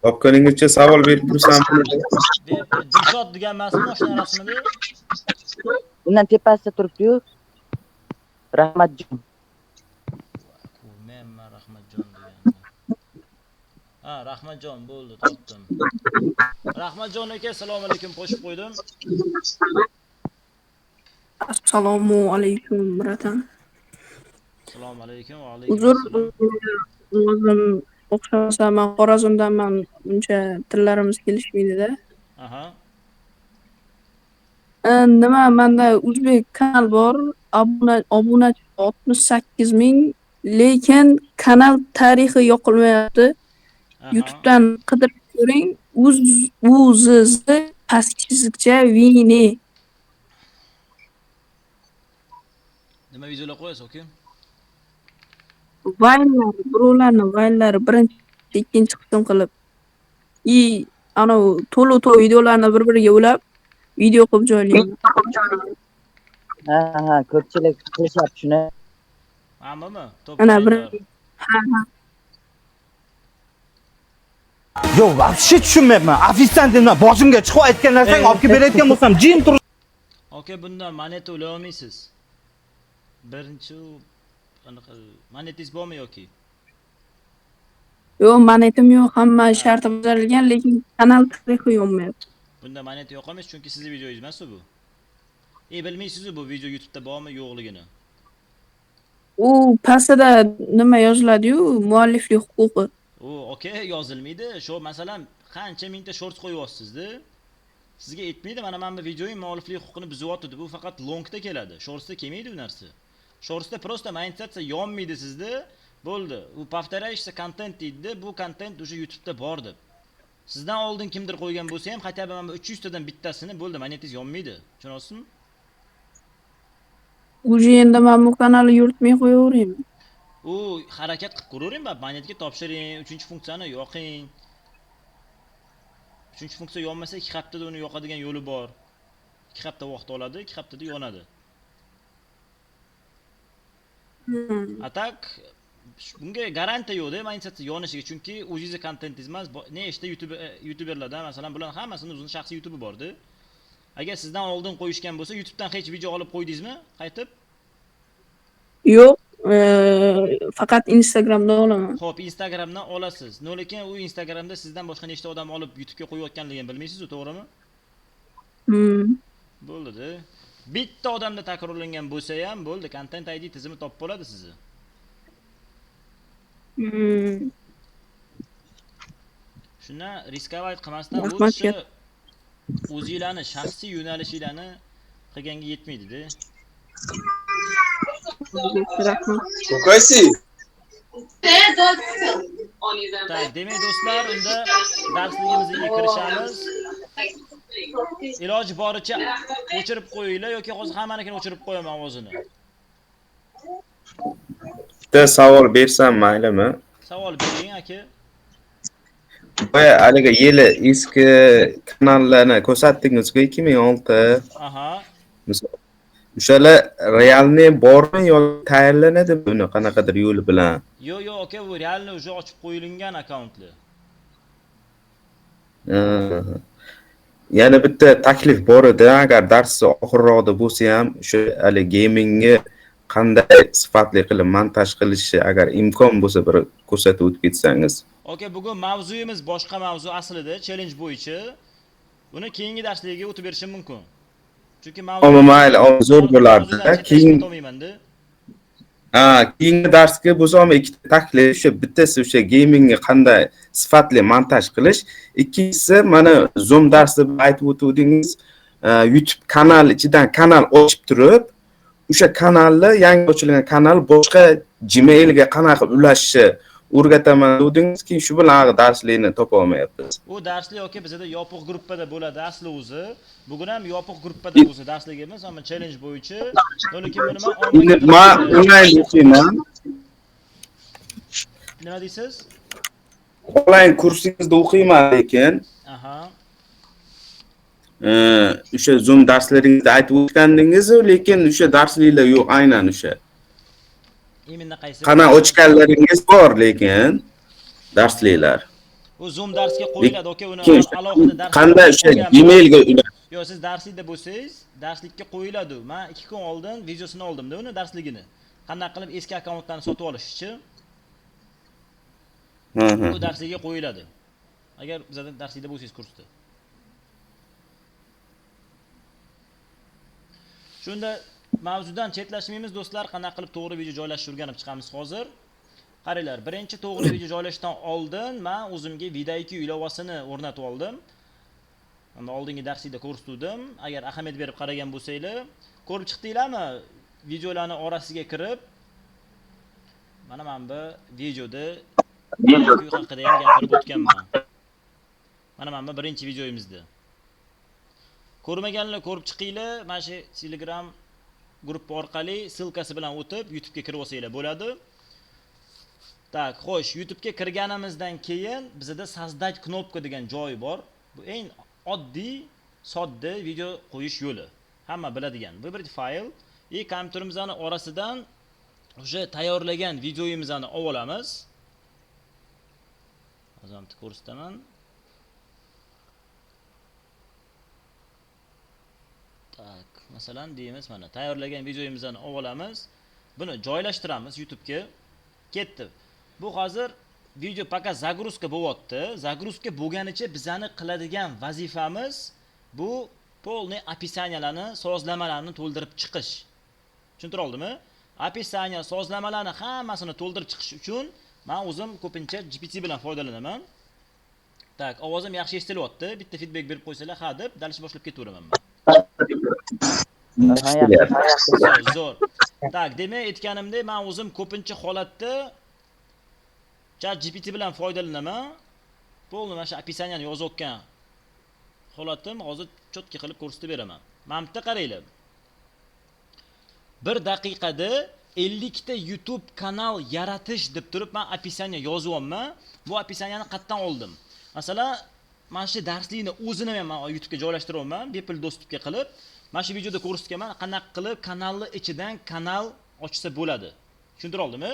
Topganingizcha savol berib tursam. Dilshod degan emasmi mashina rasmini? Undan tepasida turibdi-yu. Rahmatjon. Ko'rmayapman Rahmatjon deganni. Ha, Rahmatjon bo'ldi, topdim. Rahmatjon aka, assalomu alaykum, qo'shib qo'ydim. Assalomu alaykum, bratan. Assalomu alaykum va alaykum Uzr, assalom. o'zim o'xshamasa, men Xorazmdanman, uncha tillarimiz kelishmaydi-da. Aha. Nima, menda o'zbek kanal bor, obunachi 68 ming, lekin kanal tarixi yoqilmayapti. YouTube'dan qidirib ko'ring, UZZ pastki chizikcha Vini. Nima videolar qo'yasiz, aka? Vaynlar, birovlarni vaynlari birinchi, ikkinchi qism qilib, i anav to'la-to'la videolarni bir-biriga ulab, video qilib joylayman. Ha, ha, ko'pchilik qilishyapti shuni. Hammami? Top Ana bir vaynlar. Ha, ha. Yo'q, вообще tushunmayapman. Ofitsiant nima, boshimga chiqib aytgan narsang olib kelib berayotgan bo'lsam, jim tur. Aka, bundan moneta ulay olmaysiz. Birinchi u anaqa monetingiz bormi yoki? Yo'q, monetim yo'q, hamma sharti bajarilgan, lekin kanal tarixi yonmayapti. Bunda moneta yo'q emas, chunki sizning videongiz emas bu. Bilmaysiz-ku bu video YouTube'da bormi yo'qligini. U pastida nima yoziladi-yu, mualliflik huquqi. U okey yozilmaydi. Shu masalan, qancha mingta shorts qo'yyapsiz-da. Sizga aytmaydi, mana bu videoyim mualliflik huquqini buzyapti deb. U faqat longda keladi. Shortsda kelmaydi u narsa. Shortsda просто monetizatsiya yonmaydi sizda. Bo'ldi. U повторяющийся kontent deydi. Bu kontent уже YouTube'da bor deb. Sizdan oldin kimdir qo'ygan bo'lsa ham, хотя бы mana bu 300 tadan bittasini bo'ldi, monetingiz yonmaydi. Tushunasizmi? Уже endi men bu kanalni yuritmay qo'yaveraymi? U harakat qilib ko'ravering, monetga topshiring, 3-funksiyani yoqing. 3-funksiya yonmasa 2 haftada uni yoqadigan yo'li bor. 2 hafta vaqt oladi, 2 haftada yonadi. A так bunga garantiya yo'qda monetizatsiya yonishiga, chunki o'zingizni kontentingiz emas, nechta youtuberlardan masalan, bular hammasini o'zini shaxsiy YouTube'i bor-da. Agar sizdan oldin qo'yishgan bo'lsa, YouTube'dan hech video olib qo'ydingizmi? Qaytib? Yo'q, faqat Instagramdan olaman. Xo'p, Instagramdan olasiz. No, lekin u Instagramda sizdan boshqa nechta odam olib YouTube'ga qo'yayotganligini bilmaysiz-ku, to'g'rimi? Bo'ldi-da. Bitta odamda takrorlangan bo'lsa ham bo'ldi, Content ID tizimi topib oladi sizni. Shundan рисковать qilmasdan Rahmat, лучше gap. o'zinglarni shaxsiy yo'nalishinglarni qilganga yetmaydi-da. Rahmat. Qaysi? Так, demak do'stlar, unda darsligimizga kirishamiz. Iloji boricha o'chirib qo'yinglar yoki hozir hammanikini o'chirib qo'yaman ovozini. Bitta savol bersam maylimi? Savol bering aka. Boya haligi yili eski kanallarni ko'rsatdingiz-ku 2006. Aha. Misol o'shalar realniy bormi yoki tayyorlanadimi uni qanaqadir yo'li bilan? Yo'q, yo'q aka, bu realni уже ochib qo'yilgan akkauntlar. Yana bitta taklif bor edi, agar darsni oxirroqda bo'lsa ham o'sha hali gamingni qanday sifatli qilib montaj qilishi agar imkon bo'lsa bir ko'rsatib o'tib ketsangiz. Okey, bugun mavzuyimiz boshqa mavzu aslida challenge bo'yicha. Buni keyingi darslarga o'tib berishim mumkin. Chunki mavzu Ammo mayli, zo'r bo'lardi. Keyin keyingi darsga bo'lsa ham ikkita taklif, o'sha bittasi o'sha gamingni qanday sifatli montaj qilish, ikkinchisi mana Zoom darsida aytib o'tdingiz, YouTube kanal ichidan kanal ochib turib, o'sha kanalni, yangi ochilgan kanal boshqa Gmailga qanaqa ulashishni o'rgataman dedingiz, keyin shu bilan darslikni topa olmayapmiz. U darslik yoki bizda yopiq gruppada bo'ladi asli o'zi. Bugun ham yopiq gruppada o'zi darsligimiz, ammo challenge bo'yicha. Lekin buni men onlayn o'qiyman. Nima deysiz? Onlayn kursingizda o'qiyman lekin. Aha. O'sha Zoom darslaringizda aytib o'tgandingiz, lekin o'sha darsliklar yo'q, aynan o'sha. Именно qaysi? Qana ochganlaringiz bor lekin darsliklar. U Zoom darsga qo'yiladi, okey, uni alohida dars. Qanday o'sha Gmailga ular? Yo'q, siz darslikda bo'lsangiz, darslikka qo'yiladi. Men 2 kun oldin videosini oldimda uni darsligini. Qanday qilib eski akkauntlarni sotib olishchi? Bu darslikka qo'yiladi. Agar bizda darslikda bo'lsangiz kursda. Shunda mavzudan chetlashmaymiz do'stlar, qanday qilib to'g'ri video joylashni o'rganib chiqamiz hozir. Qaranglar, birinchi to'g'ri video joylashdan oldin men o'zimga vidIQ ilovasini o'rnatib oldim. Mana oldingi darslikda ko'rsatdim. Agar ahamiyat berib qaragan bo'lsanglar, ko'rib chiqdinglarmi? Videolarning orasiga kirib mana bu videoda vidIQ haqida ham gapirib o'tganman. Mana bu birinchi videoyimizda. Ko'rmaganlar ko'rib chiqinglar, mana shu Telegram guruhi orqali ссылкasi bilan o'tib YouTube'ga kirib olsanglar bo'ladi. Tak, xo'sh, YouTube'ga kirganimizdan keyin bizda создать knopka degan joy bor. Bu eng oddiy, sodda video qo'yish yo'li. Hamma biladigan. Выбрать fayl и kompyuterimizning orasidan o'sha tayyorlagan videomizni olib olamiz. Hozir ham ko'rsataman. Tak, masalan deymiz mana tayyorlagan videomizni olib olamiz. Buni joylashtiramiz YouTube'ga. Ketdi. Bu hozir video пока загрузка bo'lyapti. Загрузка bo'lganicha bizani qiladigan vazifamiz bu полный описанияларni, sozlamalarni to'ldirib chiqish. Tushuntira oldimmi? Описание, sozlamalarni hammasini to'ldirib chiqish uchun men o'zim ko'pincha GPT bilan foydalanaman. Tak, ovozim yaxshi eshitilyapti. Bitta feedback berib qo'ysalar, ha deb dalish boshlab ketaveraman men. Zo'r. Tak, demak aytganimdek, men o'zim ko'pincha holatda ChatGPT bilan foydalanaman. Polni mana shu описаниeni yozayotgan holatim hozir chotki qilib ko'rsatib beraman. Mana bu yerda qaranglar. 1 daqiqada 50 ta YouTube kanal yaratish deb turib men описание yozyapman. Bu описаниeni qayerdan oldim? Masalan, mana shu darslikni o'zini men YouTubega joylashtiryapman, bepul dostupga qilib. Mana shu videoda ko'rsatganman, qanaqa qilib kanalni ichidan kanal ochsa bo'ladi. Tushuntira oldimmi?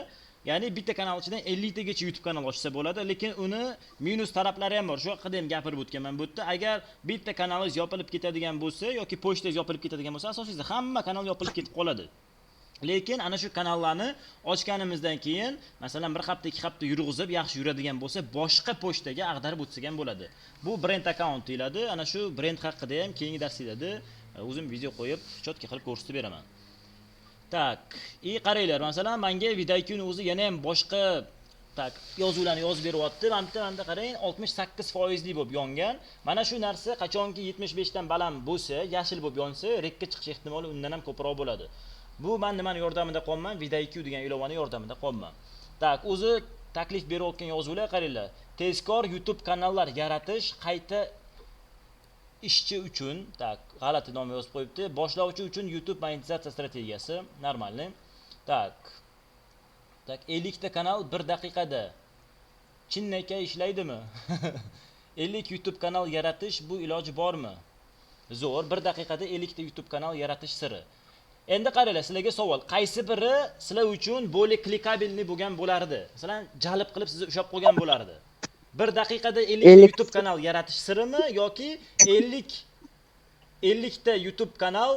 Ya'ni bitta kanal ichidan 50 tagacha YouTube kanal ochsa bo'ladi, lekin uni minus taraflari ham bor. Shu haqida ham gapirib o'tganman bu yerda. Agar bitta kanalingiz yopilib ketadigan bo'lsa yoki pochtangiz yopilib ketadigan bo'lsa, asosiysi hamma kanal yopilib ketib qoladi. Lekin ana shu kanallarni ochganimizdan keyin, masalan, 1 hafta, 2 hafta yurg'izib, yaxshi yuradigan bo'lsa, boshqa pochtaga ag'darib o'tsak ham bo'ladi. Bu brend akkaunt deyiladi. Ana shu brend haqida ham keyingi darslarda o'zim video qo'yib, chotki qilib ko'rsatib beraman. Tak, qaranglar, masalan, menga vidIQni o'zi yana ham boshqa tak yozuvlarni yozib beryapti. Mana bu yerda qarang, 68% li bo'lib yongan. Mana shu narsa qachonki 75 dan baland bo'lsa, yashil bo'lib yonsa, rekka chiqish ehtimoli undan ham ko'proq bo'ladi. Bu men nimani yordamida qolman? vidIQ degan ilovani yordamida qolman. Tak, o'zi taklif berayotgan yozuvlar qaranglar. Tezkor YouTube kanallar yaratish, qayta Ishchi uchun, так, g'alati nom yozib qo'yibdi. Boshlovchi uchun YouTube monetizatsiya strategiyasi, нормальный. Так. Так, 50 ta kanal 1 daqiqada. Chinnaka ishlaydimi? 50 YouTube kanal yaratish bu iloji bormi? Zo'r, 1 daqiqada 50 ta YouTube kanal yaratish siri. Endi qaranglar, sizlarga savol, qaysi biri sizlar uchun более кликабельный bo'lgan bo'lardi? Masalan, jalb qilib sizni ushlab qo'ygan bo'lardi. 1 daqiqada 50 ta YouTube kanal yaratish sirimi yoki 50 ta YouTube kanal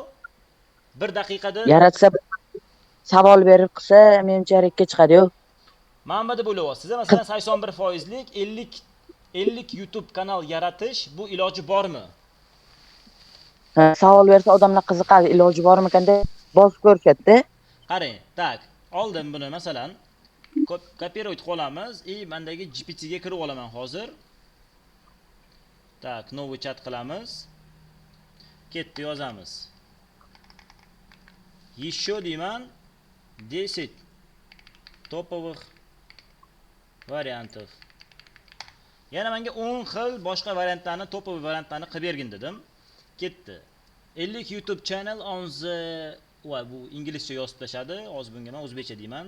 1 daqiqada yaratsa, savol berib qilsa, menimcha rekka chiqadi-yu. Mana bu deb o'ylayapsiz. Masalan, 81%lik 50 YouTube kanal yaratish bu iloji bormi? Savol bersa odamlar qiziqadi, iloji bormikan deb bosib ko'rishadi. Qarang, так, oldim buni masalan, копировать qilamiz и mendagi GPT ga kirib olaman hozir. Так, новый chat qilamiz. Ketdi, yozamiz. Еще deyman 10 топовых вариантов. Yana menga 10 xil boshqa variantlarni, топовый variantlarni qilib bergin dedim. Ketdi. 50 YouTube channel on the, va bu inglizcha yozib tashadi. Hozir bunga men o'zbekcha deyman.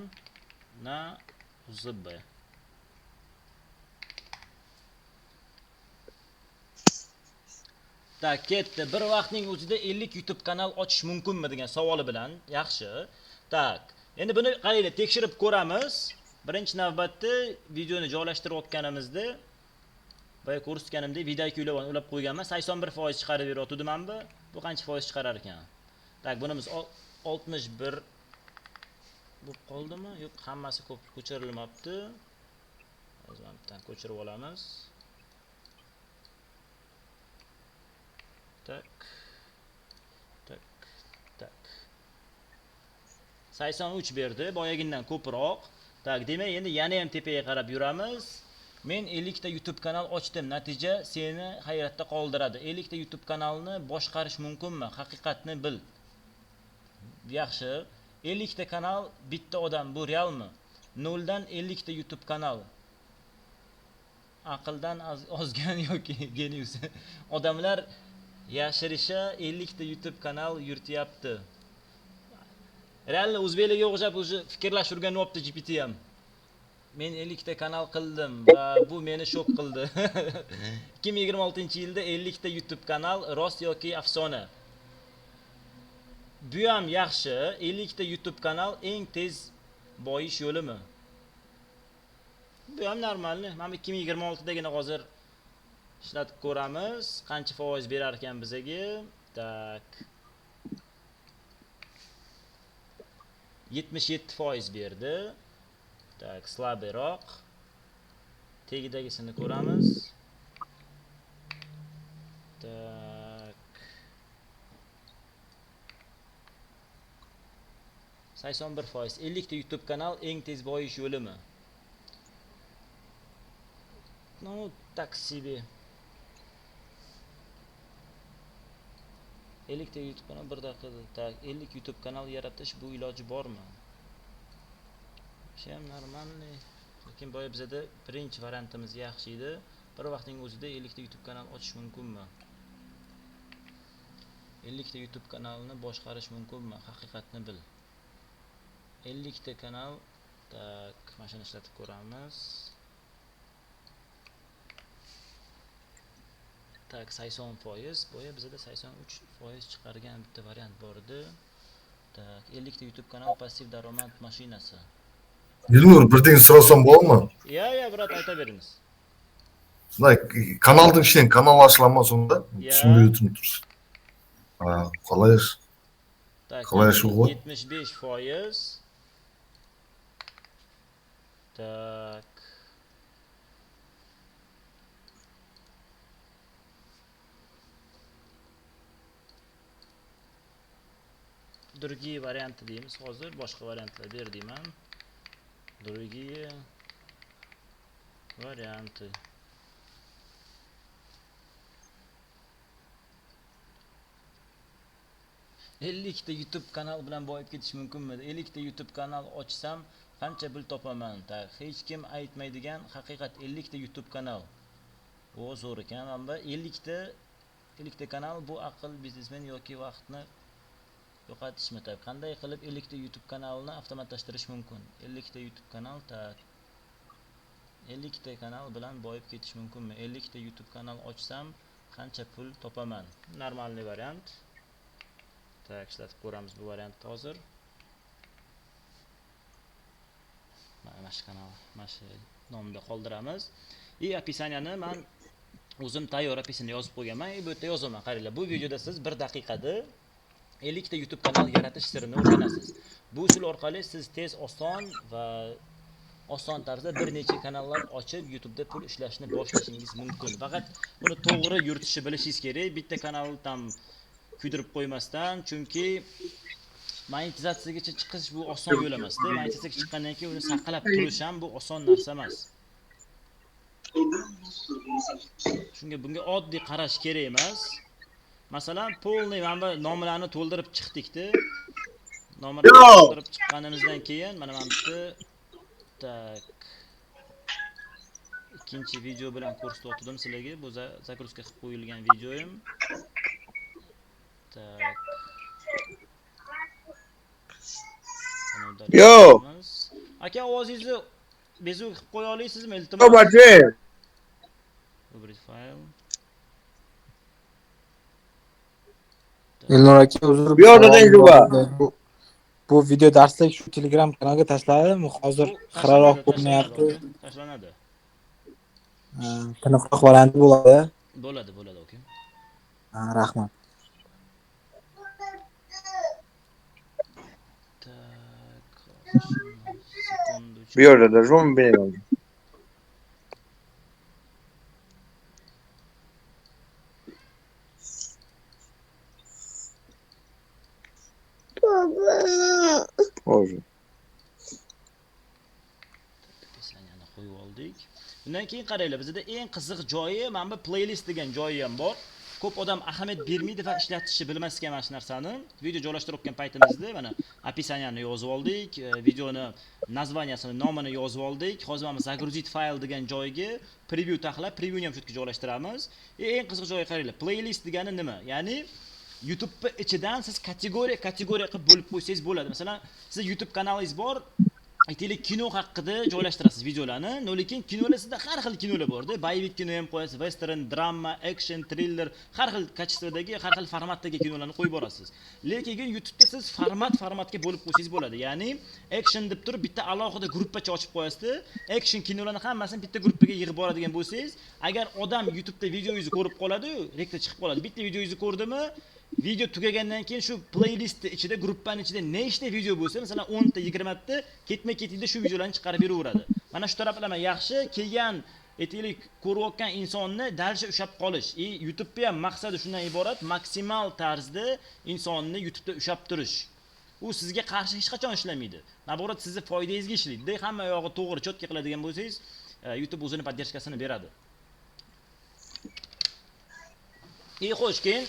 Na ZB. Так, ketdi. Bir vaqtning o'zida 50 YouTube kanal ochish mumkinmi degan savoli bilan. Yaxshi. Так, endi buni qaranglar, tekshirib ko'ramiz. Birinchi navbatda videoni joylashtirayotganimizda boya ko'rsatganimdek video ulab qo'yganman. 81% chiqarib beryotgandim men bu. Bu qancha foiz chiqarar ekan? Так, bunimiz 61 bo'lib qoldimi? Yo'q, hammasi ko'p ko'chirilmabdi. Hozir mana bittadan ko'chirib olamiz. Так. Так, так. 83 berdi, boyagidan ko'proq. Так, demak, endi yana ham tepaga qarab yuramiz. Men 50 ta YouTube kanal ochdim. Natija seni hayratda qoldiradi. 50 ta YouTube kanalni boshqarish mumkinmi? Haqiqatni bil. Yaxshi. 50 ta kanal bitta odam, bu realmi? 0 dan 50 ta YouTube kanal. Aqldan ozgan yoki genius. Odamlar yashirisha 50 ta YouTube kanal yurityapti. Realni o'zbeklarga o'xshab o'zi fikrlash o'rganyapti GPT ham. Men 50 ta kanal qildim va bu meni shok qildi. 2026-yilda 50 ta YouTube kanal rost yoki afsona. Bu ham yaxshi. 50 ta YouTube kanal eng tez boyish yo'limi? Bu ham normalni. Mana 2026dagina hozir ishlatib ko'ramiz. Qancha foiz berar ekan bizaga? Tak. 77% berdi. Так, slabeyroq. Tegidagisini ko'ramiz. Так. 81%. 50 ta YouTube kanal eng tez boyish yo'limi? Ну, так себе. 50 ta YouTube kanal bir daqiqada. Так, 50 YouTube kanal yaratish bu iloji bormi? Shu ham normalniy. Lekin boya bizada birinchi variantimiz yaxshi edi. Bir vaqtning o'zida 50 ta YouTube kanal ochish mumkinmi? 50 ta YouTube kanalni boshqarish mumkinmi? Haqiqatni bil. 50 ta kanal, tak, mana shuni ishlatib ko'ramiz. Tak, 80%. Boya bizada 83% chiqargan bitta variant bor edi. Tak, 50 ta YouTube kanal passiv daromad mashinasi. Elnur, бірдеңе сұрасам бола ма? Иә, иә, брат, айта беріңіз. Мына каналдың ішінен канал ашыла ма сонда? Иә. Түсінбей отырмын дұрыс. Қалай Так, қалай ашуға болады? 75%. Так. Другие варианты deymiz hozir, boshqa variantlar ber deyman. Другие варианты. 50 ta YouTube kanal bilan boyib ketish mumkinmi? 50 ta YouTube kanal ochsam qancha pul topaman? Hech kim aytmaydigan haqiqat. 50 ta YouTube kanal. O zo'r ekan, ammo 50 ta 50 ta kanal bu aql biznesmen yoki vaqtni yo'qotishmi? Так, qanday qilib 50 ta YouTube kanalni avtomatlashtirish mumkin? 50 ta YouTube kanal, так. 50 ta kanal bilan boyib ketish mumkinmi? 50 ta YouTube kanal ochsam qancha pul topaman? Нормальный variant. Так, ishlatib ko'ramiz bu variantni hozir. Mana shu kanal, mana shu nomda qoldiramiz. И описание ni man o'zim tayyor описание yozib qo'yganman. И bu yerda yozaman. Qaranglar, bu videoda siz 1 daqiqada 50 ta YouTube kanal yaratish sirini o'rganasiz. Bu usul orqali siz tez, oson va oson tarzda bir necha kanallar ochib YouTube'da pul ishlashni boshlashingiz mumkin. Faqat buni to'g'ri yuritishni bilishingiz kerak. Bitta kanalni tam kuydirib qo'ymasdan, chunki monetizatsiyagacha chiqish bu oson yo'l emas-da. Monetizatsiyaga chiqqandan keyin uni saqlab turish ham bu oson narsa emas. Shunga bunga oddiy qarash kerak emas. Masalan, полный mana bu nomlarni to'ldirib chiqdik-da. Nomlarni to'ldirib chiqqanimizdan keyin mana bu yerda, так, ikkinchi video bilan ko'rsatdim sizlarga. Bu загрузка qilib qo'yilgan videoyim. Так. Yo. Aka, ovozingizni bezuk qilib qo'ya olasizmi, iltimos? Выбрать файл. Elnur aka, uzr. Bu yerda Bu, bu video darslik shu Telegram kanalga tashladimi? Hozir xiraroq ko'rinyapti. Tashlanadi. Tiniqroq varianti bo'ladi. Bo'ladi, bo'ladi, okey. Ha, rahmat. Так, секундочку. Bu yerda da zombi. Hozir. Описание ni qo'yib oldik. Undan keyin qaranglar, bizda eng qiziq joyi mana bu playlist degan joyi ham bor. Ko'p odam ahamiyat bermaydi va ishlatishni bilmas ekan mana shu narsani. Video joylashtirayotgan paytimizda mana описание ni yozib oldik, videoni название sini, nomini yozib oldik. Hozir mana загрузить fayl degan joyiga preview taxlab, previewni ham shu yerga joylashtiramiz. Eng qiziq joyi qaranglar, playlist degani nima? Ya'ni YouTube ichidan siz kategoriya kategoriya qilib bo'lib qo'ysangiz bo'ladi. Masalan, siz YouTube kanalingiz bor, aytaylik, kino haqida joylashtirasiz videolarni, lekin kinolar sizda har xil kinolar borda. Боевик kino ham qo'yasiz, western, drama, action, thriller, har xil качество dagi, har xil formatdagi kinolarni qo'yib borasiz. Lekin YouTube'da siz format formatga bo'lib qo'ysangiz bo'ladi. Ya'ni action deb turib bitta alohida gruppacha ochib qo'yasiz. Action kinolarni hammasini bitta gruppaga yig'ib boradigan bo'lsangiz, agar odam YouTube'da videongizni ko'rib qoladi-yu, rekta chiqib qoladi. Bitta videongizni ko'rdimi, video tugagandan keyin shu playlistni ichida, gruppaning ichida nechta video bo'lsa, masalan 10 ta, 20 ta ketma-ketlikda shu videolarni chiqarib beraveradi. Mana shu taraflama yaxshi kelgan, aytaylik, ko'rayotgan insonni дальше ushlab qolish. И YouTube'ning ham maqsadi shundan iborat, maksimal tarzda insonni YouTube'da ushlab turish. U sizga qarshi hech qachon ishlamaydi. Наоборот, sizni foydangizga ishlaydi. Hamma yog'i to'g'ri, чётко qiladigan bo'lsangiz, YouTube o'zini поддержка sini beradi. И xo'sh, keyin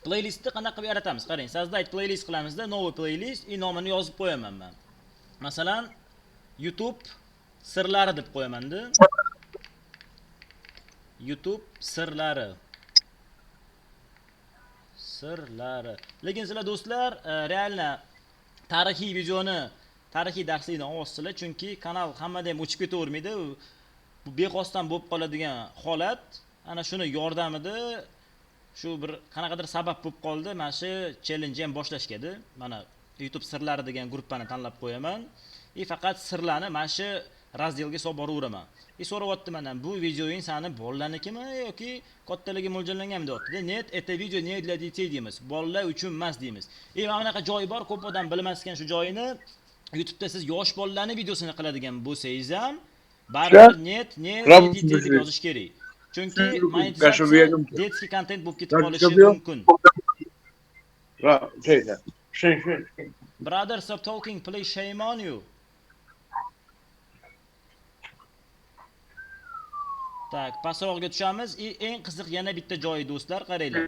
playlistni qanaqa qilib yaratamiz? Qarang, создать playlist qilamizda, новый playlist и nomini yozib qo'yaman men. Masalan, YouTube sirlari deb qo'yaman-da. YouTube sirlari. Sirlari. Lekin sizlar do'stlar, реально tarixiy videoni, tarixiy darslikni olyapsizlar, chunki kanal hammada ham o'chib ketavermaydi. Bu bexosdan bo'lib qoladigan holat. Ana shuni yordamida shu bir qanaqadir sabab bo'lib qoldi, mana shu challenge ham boshlashgadi. Mana YouTube sirlari degan gruppani tanlab qo'yaman. И faqat sirlarni mana shu раздел ga solib boraveraman. И so'rayapti mendan, bu videoying sani bolalarnikimi yoki kattalarga mo'ljallanganmi deyapti. Нет, это видео не для детей deymiz. Bolalar uchun emas deymiz. И mana bunaqa joyi bor, ko'p odam bilmas ekan shu joyini. YouTube'da siz yosh bolalarning videosini qiladigan bo'lsangiz ham baribir нет, не для детей deb yozish kerak. Chunki monetizatsiya детский kontent bo'lib ketib qolishi mumkin. Brother, stop talking, please, shame on you. Так, pastroqga tushamiz. И eng qiziq yana bitta joyi do'stlar, qaranglar.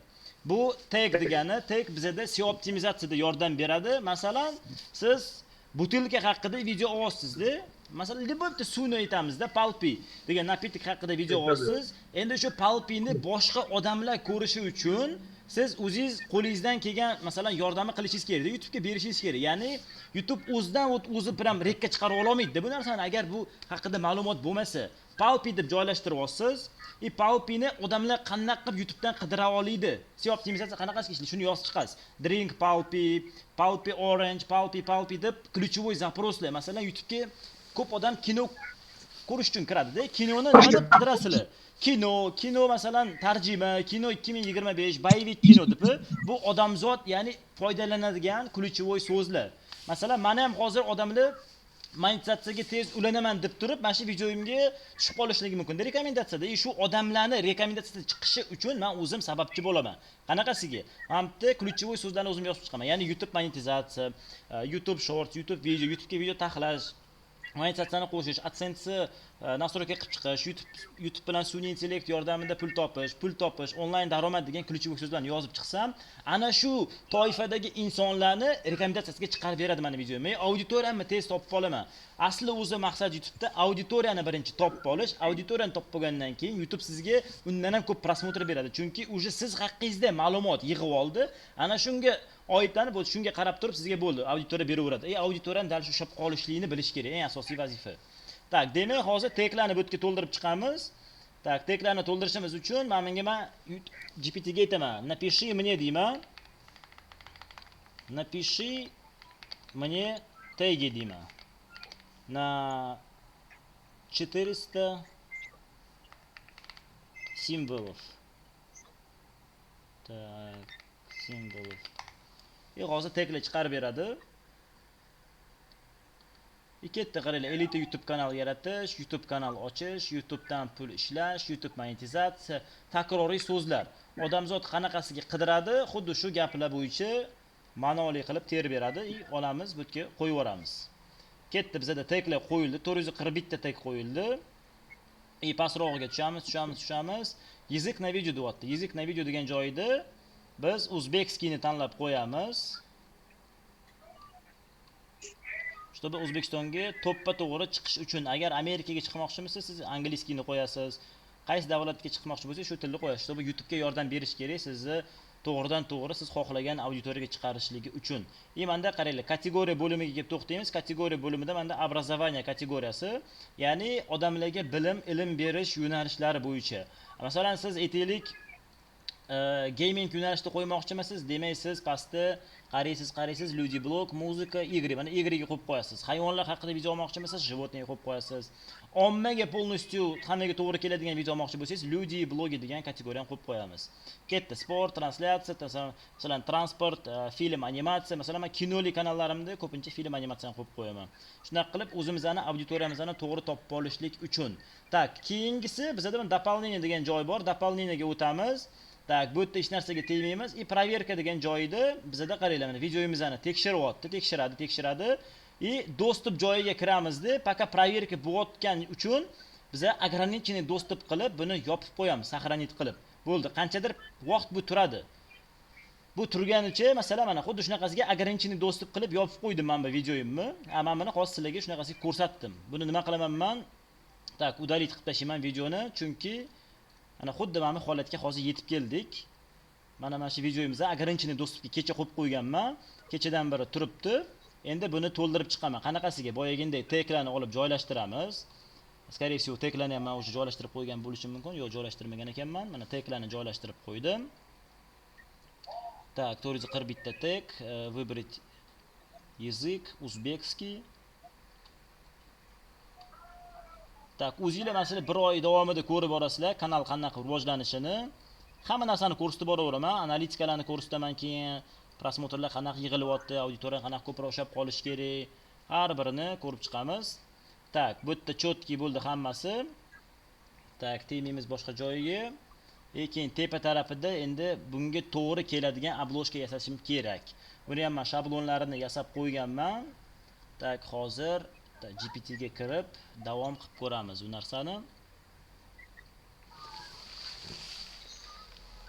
Bu tag degani, tag bizada SEO optimizatsiyada yordam beradi. Masalan, siz butilka haqida video olyapsiz-da. Masalan, bitta suvni aytamizda, Palpi degan napitik haqida video olsiz, endi shu Palpini boshqa odamlar ko'rishi uchun siz o'zingiz qo'lingizdan kelgan masalan yordamni qilishingiz kerak, YouTube'ga berishingiz kerak. Ya'ni YouTube o'zidan o'zi biram rekka chiqarib ololmaydi bu narsani agar bu haqida ma'lumot bo'lmasa. Palpi deb joylashtirib olsiz, Palpini odamlar qanaqa qilib YouTube'dan qidira oladi? SEO optimizatsiya qanaqasiga ishlaydi? Shuni yozib chiqasiz. Drink Palpi, Palpi Orange, Palpi Palpi deb ключевой запросlar. Masalan, YouTube'ga ko'p odam kino ko'rish uchun kiradida. Kinoni nima deb qidirasizlar? Kino, kino masalan tarjima, kino 2025, боевик kino deb bu odamzod, ya'ni foydalanadigan ключевой so'zlar. Masalan, meni ham hozir odamlar monetizatsiyaga tez ulanaman deb turib, mana shu videoyimga tushib qolishligi mumkin. Rekomendatsiyada shu odamlarni rekomendatsiyada chiqishi uchun men o'zim sababchi bo'laman. Qanaqasiga? Mana bu yerda ключевой so'zlarni o'zim yozib chiqaman. Ya'ni YouTube monetizatsiya, YouTube Shorts, YouTube video, YouTubega video taxlash, monetizatsiyani qo'shish, AdSense настройка qilib chiqish, YouTube bilan sun'iy intellekt yordamida pul topish, onlayn daromad degan ключевой so'zlarni yozib chiqsam, ana shu toifadagi insonlarni rekomendatsiyasiga chiqarib beradi meni videom. Men auditoriyamni tez topib olaman. Asli o'zi maqsad YouTube'da auditoriyani birinchi topib olish, auditoriyani topib olgandan keyin YouTube sizga undan ham ko'p prosmotr beradi. Chunki уже siz haqingizda ma'lumot yig'ib oldi. Ana shunga oidlanib, shunga qarab turib sizga bo'ldi, auditoriya beraveradi. Auditoriyani dal ushlab qolishligini bilish kerak, eng asosiy vazifa. Tak, demak, hozir teklarni bu yerga to'ldirib chiqamiz. Tak, teklarni to'ldirishimiz uchun men bunga men GPT ga aytaman. Напиши мне deyman. Напиши мне теги deyman. На 400 символов. Так, символов. Hozir teklar chiqarib beradi. Ikkita qaranglar, elita YouTube kanal yaratish, YouTube kanal ochish, YouTubedan pul ishlash, YouTube monetizatsiya, takroriy so'zlar. Odamzod qanaqasiga qidiradi, xuddi shu gaplar bo'yicha ma'noli qilib terib beradi. Olamiz, bu yerga qo'yib yuboramiz. Ketdi, bizada teklar qo'yildi, 441 ta tek qo'yildi. Pastrog'iga tushamiz, tushamiz. Язык на video deyapti. Язык на video degan joyida biz o'zbekskiyni tanlab qo'yamiz. Чтобы O'zbekistonga to'ppa-to'g'ri chiqish uchun, agar Amerikaga chiqmoqchimisiz, siz angliyskiyni qo'yasiz. Qaysi davlatga chiqmoqchi bo'lsangiz, shu tilni qo'yasiz. Чтобы YouTubega yordam berish kerak, sizni to'g'ridan to'g'ri siz xohlagan auditoriyaga chiqarishligi uchun. Menda qaranglar, kategoriya bo'limiga kelib to'xtaymiz. Kategoriya bo'limida menda образование kategoriyasi, ya'ni odamlarga bilim, ilm berish yo'nalishlari bo'yicha. Masalan, siz aytaylik, gaming yo'nalishida qo'ymoqchimisiz, demak siz pastda qaraysiz, люди blog, muzika, игры, mana игрыga qo'yib qo'yasiz. Hayvonlar haqida video olmoqchimisiz, животные qo'yib qo'yasiz. Ommaga полностью hammaga to'g'ri keladigan video olmoqchi bo'lsangiz, люди blogi degan kategoriyani qo'yib qo'yamiz. Ketdi, sport, translyatsiya, masalan, transport, film, animatsiya. Masalan, men kinoli kanallarimda ko'pincha film animatsiyani qo'yib qo'yaman. Shunaqa qilib o'zimizni auditoriyamizni to'g'ri topib olishlik uchun. Tak, keyingisi bizda mana дополнение degan joy bor. Дополнениеga o'tamiz. Tak, bu yerda hech narsaga tegmaymiz. Проверка degan joyida bizda qaranglar, mana videomizni tekshiryapti, tekshiradi. Доступ joyiga kiramizda, пока проверка bo'layotgan uchun biza ограниченный доступ qilib, buni yopib qo'yamiz, сохранить qilib. Bo'ldi, qanchadir vaqt bu turadi. Bu turganicha, masalan, mana xuddi shunaqasiga ограниченный доступ qilib yopib qo'ydim men bu videoyimni. Men buni hozir sizlarga shunaqasiga ko'rsatdim. Buni nima qilaman men? Tak, удалить qilib tashlayman videoni, chunki mana xuddi mana bu holatga hozir yetib keldik. Mana shu videoyimizda ограниченный доступga kecha qo'yib qo'yganman. Kechadan beri turibdi. Endi buni to'ldirib chiqaman. Qanaqasiga? Boyaginday teklarni olib joylashtiramiz. Скорее всего, teklarni ham men o'sha joylashtirib qo'ygan bo'lishim mumkin. Yo'q, joylashtirmagan ekanman. Mana teklarni joylashtirib qo'ydim. Так, 441 ta tek, выбрать язык узбекский. Tak, o'zinglar masalan bir oy davomida ko'rib borasizlar kanal qanaqa rivojlanishini. Hamma narsani ko'rsatib boraveraman, analitikalarni ko'rsataman, keyin prosmotrlar qanaqa yig'ilyapti, auditoriya qanaqa ko'proq ushlab qolish kerak, har birini ko'rib chiqamiz. Tak, bu yerda chotki bo'ldi hammasi. Tak, tegmaymiz boshqa joyiga. Keyin tepa tarafida endi bunga to'g'ri keladigan obложка yasashim kerak. Buni ham men shablonlarini yasab qo'yganman. Tak, hozir GPT ga kirib davom qilib ko'ramiz bu narsani.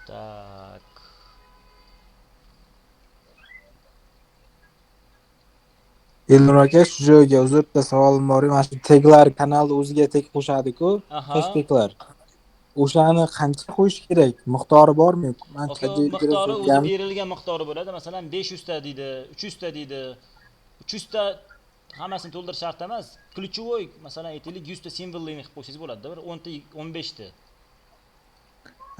Tak. Elnur aka, shu joyga uzr, bitta savolim bor. Mana shu teglar kanalni o'ziga teg qo'shadi-ku, hashtaglar. O'shani qancha qo'yish kerak? Miqdori bormi? Man miqdori o'zi berilgan miqdori bo'ladi. Masalan, 500 ta deydi, 300 ta deydi. 300 ta hammasini to'ldirish shart emas. Ключевой, masalan, aytaylik 100 ta simvolni qilib qo'ysangiz bo'ladi, bir 10 ta, 15 ta.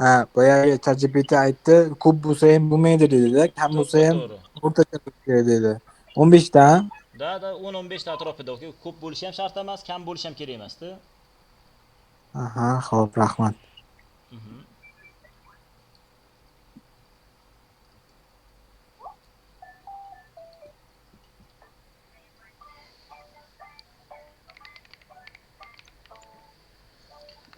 Ha, boyagi ChatGPT aytdi, ko'p bo'lsa ham bo'lmaydi dedi-da, kam bo'lsa ham o'rtacha kerak dedi. 15 ta? Da, 10-15 ta atrofida, ko'p bo'lishi ham shart emas, kam bo'lishi ham kerak emas-da. Aha, xo'p, rahmat.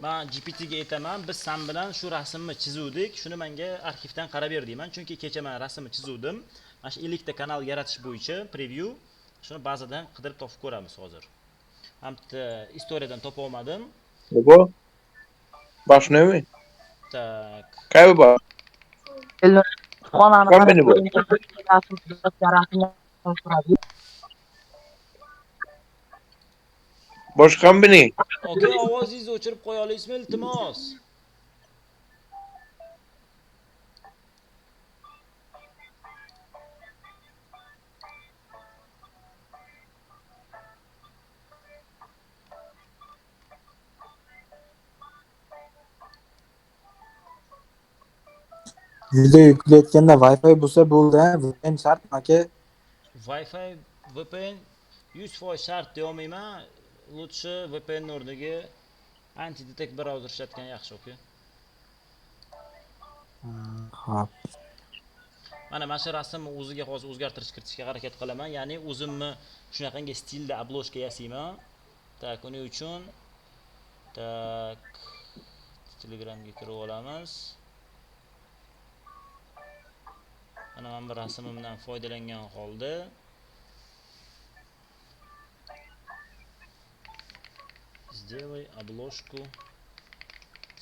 Men GPT ga aytaman, biz sen bilan shu rasmni chizuvdik, shuni menga arxivdan qarab ber deyman, chunki kecha men rasmni chizuvdim. Mana shu 50 ta kanal yaratish bo'yicha preview, shuni bazadan qidirib topib ko'ramiz hozir. Ham bitta istoriyadan topa olmadim. Bu boshlaymi? Tak. Qayerda bor? Kutubxonani boshqa bini. Aka, ovozingizni o'chirib qo'ya olasizmi, iltimos? Video yuklayotganda Wi-Fi bo'lsa bo'ldi, VPN shartmi aka? Wi-Fi, VPN 100% shart deya olmayman. Лучше VPN o'rniga anti-detect browser ishlatgan yaxshi, okey. Xo'p. Mana shu rasmni o'ziga hozir o'zgartirish kiritishga harakat qilaman. Ya'ni o'zimni shunaqangi stilda obложка yasayman. Tak, uning uchun tak Telegramga kirib olamiz. Mana men bu rasmimdan foydalangan holda сделай обложку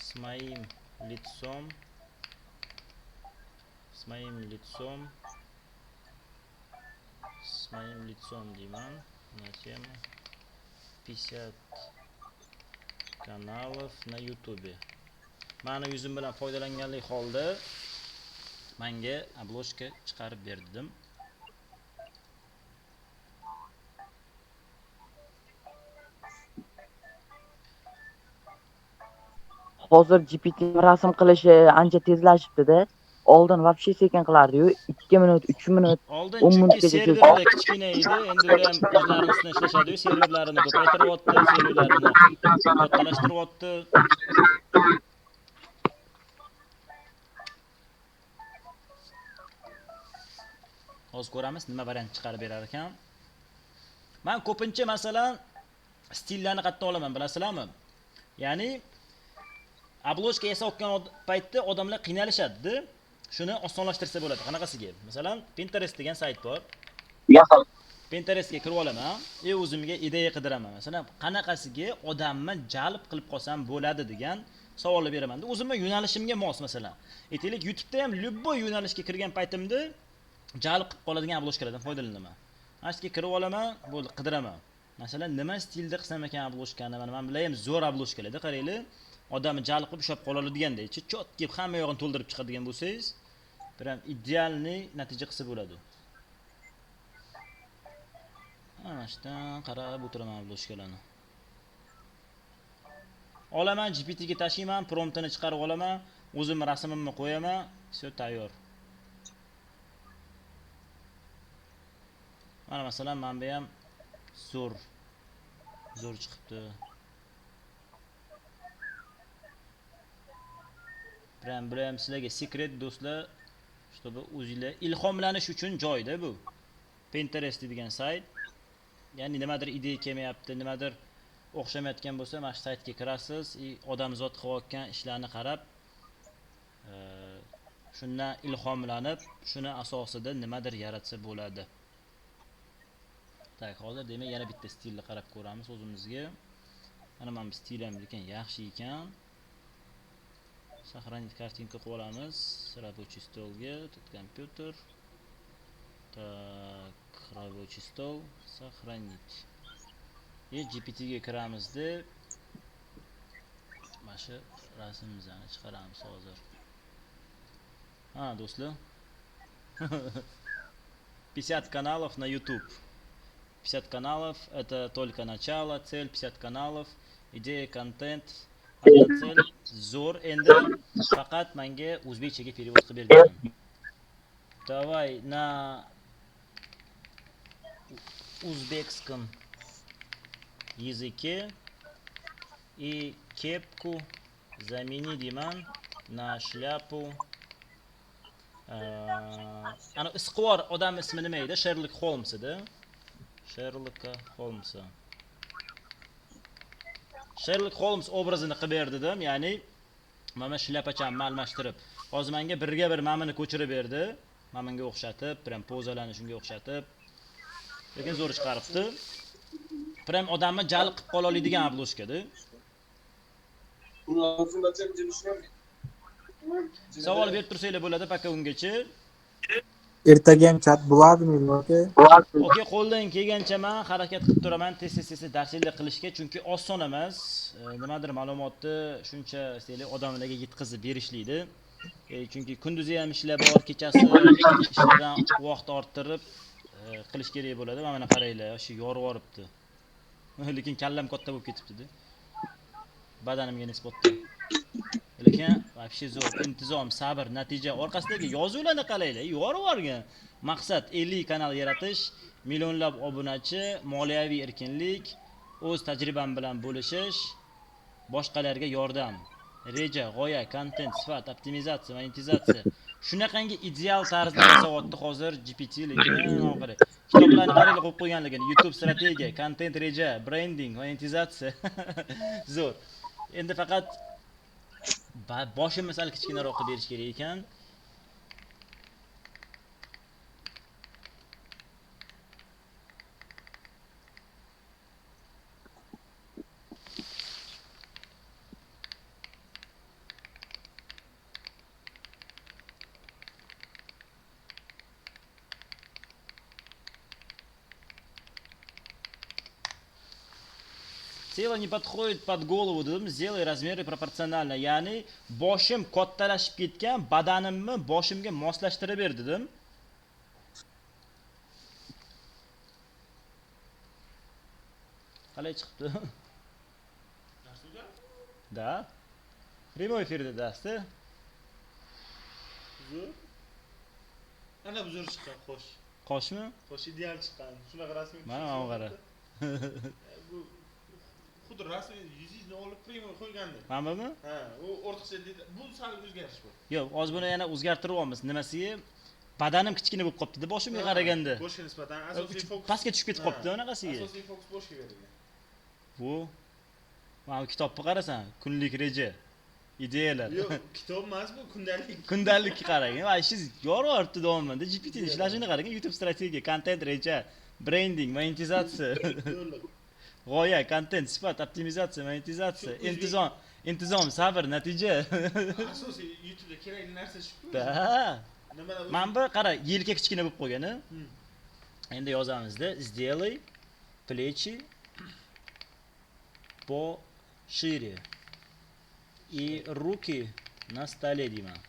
с моим лицом, с моим лицом, с моим лицом deyman на тему 50 каналов на YouTube. Mani yuzim bilan foydalanganlik holda menga obложка chiqarib berdim. Hozir GPT rasm qilishi ancha tezlashibdi-da. Oldin вообще sekin qilardi-yu, 2 minut, 3 minut, oldin 10 chunki minutgacha serverlar kichkina edi, endi ular ham o'zlarini ustida ishlashadi-yu, serverlarini ko'paytiryapti, serverlarini kattalashtiryapti. Hozir ko'ramiz nima variant chiqarib berar ekan. Men ko'pincha masalan stillarni qayerdan olaman bilasizlarmi? Ya'ni obложка yasayotgan paytda odamlar qiynalishadi-da. Shuni osonlashtirsa bo'ladi. Qanaqasiga? Masalan, Pinterest degan sayt bor. Pinterestga kirib olaman, o'zimga ideya qidiraman. Masalan, qanaqasiga odamni jalb qilib qolsam bo'ladi degan savolni beraman. O'zimning yo'nalishimga mos masalan. Aytaylik, YouTube'da ham любой yo'nalishga kirgan paytimda jalb qilib qoladigan obложkalardan foydalanaman. Mana shu yerga kirib olaman, bo'ldi, qidiraman. Masalan, nima stilda qilsam ekan obложkani? Mana bular ham zo'r obложkalarda, qaranglar. Odamni jalb qilib ushlab qola oladiganday, chotki hamma yog'ini to'ldirib chiqadigan bo'lsangiz, prям idealniy natija qilsa bo'ladi. Mana shundan qarab o'tiraman obложkalarni. Olaman, GPT ga tashiyman, promptini chiqarib olaman, o'zim rasmimni qo'yaman, всё tayyor. Mana masalan, mana bu ham zo'r zo'r chiqibdi. Prям bular ham sizlarga sekret do'stlar, чтобы o'zinglar ilhomlanish uchun joyda bu. Pinterest degan sayt. Ya'ni nimadir ideya kelmayapti, nimadir o'xshamayotgan bo'lsa, mana shu saytga kirasiz, odamzod qilayotgan ishlarni qarab, shundan ilhomlanib, shuni asosida nimadir yaratsa bo'ladi. Tak, hozir demak yana bitta stilni qarab ko'ramiz o'zimizga. Mana bu stil ham lekin yaxshi ekan. Сохранить картинку qilib olamiz. Рабочий stolga, тут kompyuter. Так, рабочий стол, сохранить. И GPT ga kiramiz deb mana shu rasmimizni chiqaramiz hozir. Ha, do'stlar. 50 каналов на YouTube. 50 каналов это только начало, цель 50 каналов, идея, контент, одна цель, zo'r. Endi faqat menga o'zbekchaga перевод qilib ber degan. Давай на узбекском языке и кепку замени deyman на шляпу. Ana isqvor odam ismi nima edi? Sherlock Holmes edi. Sherlock Holmes. Sherlock Holmes obrazini qilib ber dedim, ya'ni mana shlapachamni almashtirib. Hozir menga birga bir mana buni ko'chirib berdi. Mana bunga o'xshatib, prям pozalarni shunga o'xshatib. Lekin zo'r chiqaribdi. Prям odamni jalb qilib qola oladigan obложkada. Savol berib tursanglar bo'ladi paka ungacha. Ertaga ham chat bo'ladimi yoki? Okey, qo'ldan kelgancha men harakat qilib turaman tez-tez darsliklar qilishga, chunki oson emas. Nimadir ma'lumotni shuncha sizlar odamlarga yetkazib berishlikdi. Chunki kunduzi ham ishlar bor, kechasi ishlardan vaqt orttirib qilish kerak bo'ladi. Mana buni qaranglar, shu yorib yuboribdi. Lekin kallam katta bo'lib ketibdi-da. Badanimga nisbatan. Lekin вообще zo'r, intizom, sabr, natija orqasidagi yozuvlarni qaranglar, yorib yuborgan. Maqsad 50 kanal yaratish, millionlab obunachi, moliyaviy erkinlik, o'z tajribam bilan bo'lishish, boshqalarga yordam, reja, g'oya, kontent, sifat, optimizatsiya, monetizatsiya. Shunaqangi ideal tarzda yasayapti hozir GPT, lekin oxiri. Kitoblarni qaranglar qo'yib qo'yganligini, YouTube strategiya, kontent reja, brending, monetizatsiya. Zo'r. Endi faqat boshimni sal kichkinaroq qilib berish kerak ekan. Тело не подходит под голову dedim, сделай размеры пропорционально. Ya'ni boshim kattalashib ketgan, badanimni boshimga moslashtirib ber dedim. Qalay chiqibdi? Да. Прямой efirda darsda. Zo'r. Ana bu zo'r chiqqan, qo'sh. Qo'shmi? Qo'sh ideal chiqqan. Shunaqa rasm. Mana mana qara. Bu xuddi rasmiy yuzingizni olib premyum qo'ygandi. Mana bumi? Ha, u ortiqcha dedi. Bu sal o'zgarish bu. Yo'q, hozir buni yana o'zgartiryapmiz. Nimasiga? Badanim kichkina bo'lib qolibdi-da, boshimga qaraganda. Boshga nisbatan asosiy fokus pastga tushib ketib qolibdi, anaqasiga. Asosiy fokus boshga berilgan. Bu mana bu kitobni qarasan, kunlik reja, ideyalar. Yo'q, kitob emas bu, kundalik. Kundalikka qarang. Va ishingiz yorib davomida GPT ni ishlashini qarang, YouTube strategiya, kontent reja, brending, monetizatsiya. G'oya, kontent, sifat, optimizatsiya, monetizatsiya, intizom, intizom, sabr, natija. Asosiy YouTube'da kerakli narsa shu-ku. Da. Mana bu qara, yelka kichkina bo'lib qolgan-a. Endi yozamizda, сделай плечи пошире и руки на столе deyman.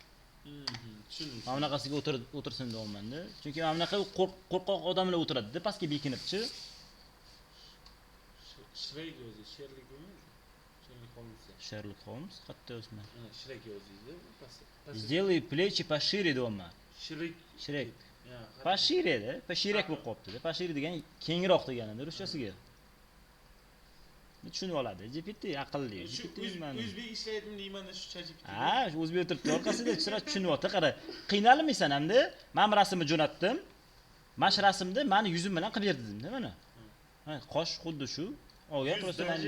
Tushundim. Mana bunaqasiga o'tirsin deyapman-da. Chunki mana bunaqa qo'rqoq odamlar o'tiradi-da, pastga bekinibchi. Shrek o'zi, Sherlock Holmes. Sherlock Holmes. Sherlock Holmes qayerda o'zmi? Shrek o'zingizda, pastda. Сделай плечи пошире deyapman. Shrek. Shrek. Пошире da, поширек bo'lib qolibdi-da. Пошире degan kengroq deganida ruschasiga. Tushunib oladi. GPT aqlli. GPT o'zbek ishlaydimi deyman-da shu ChatGPT. Ha, o'zbek o'tiribdi orqasida, chiroq tushunyapti. Qara, qiynalmaysan hamda. Men rasmni jo'natdim. Mana shu rasmni meni yuzim bilan qilib ber dedim-da mana. Ha, qosh xuddi shu. Olgan просто men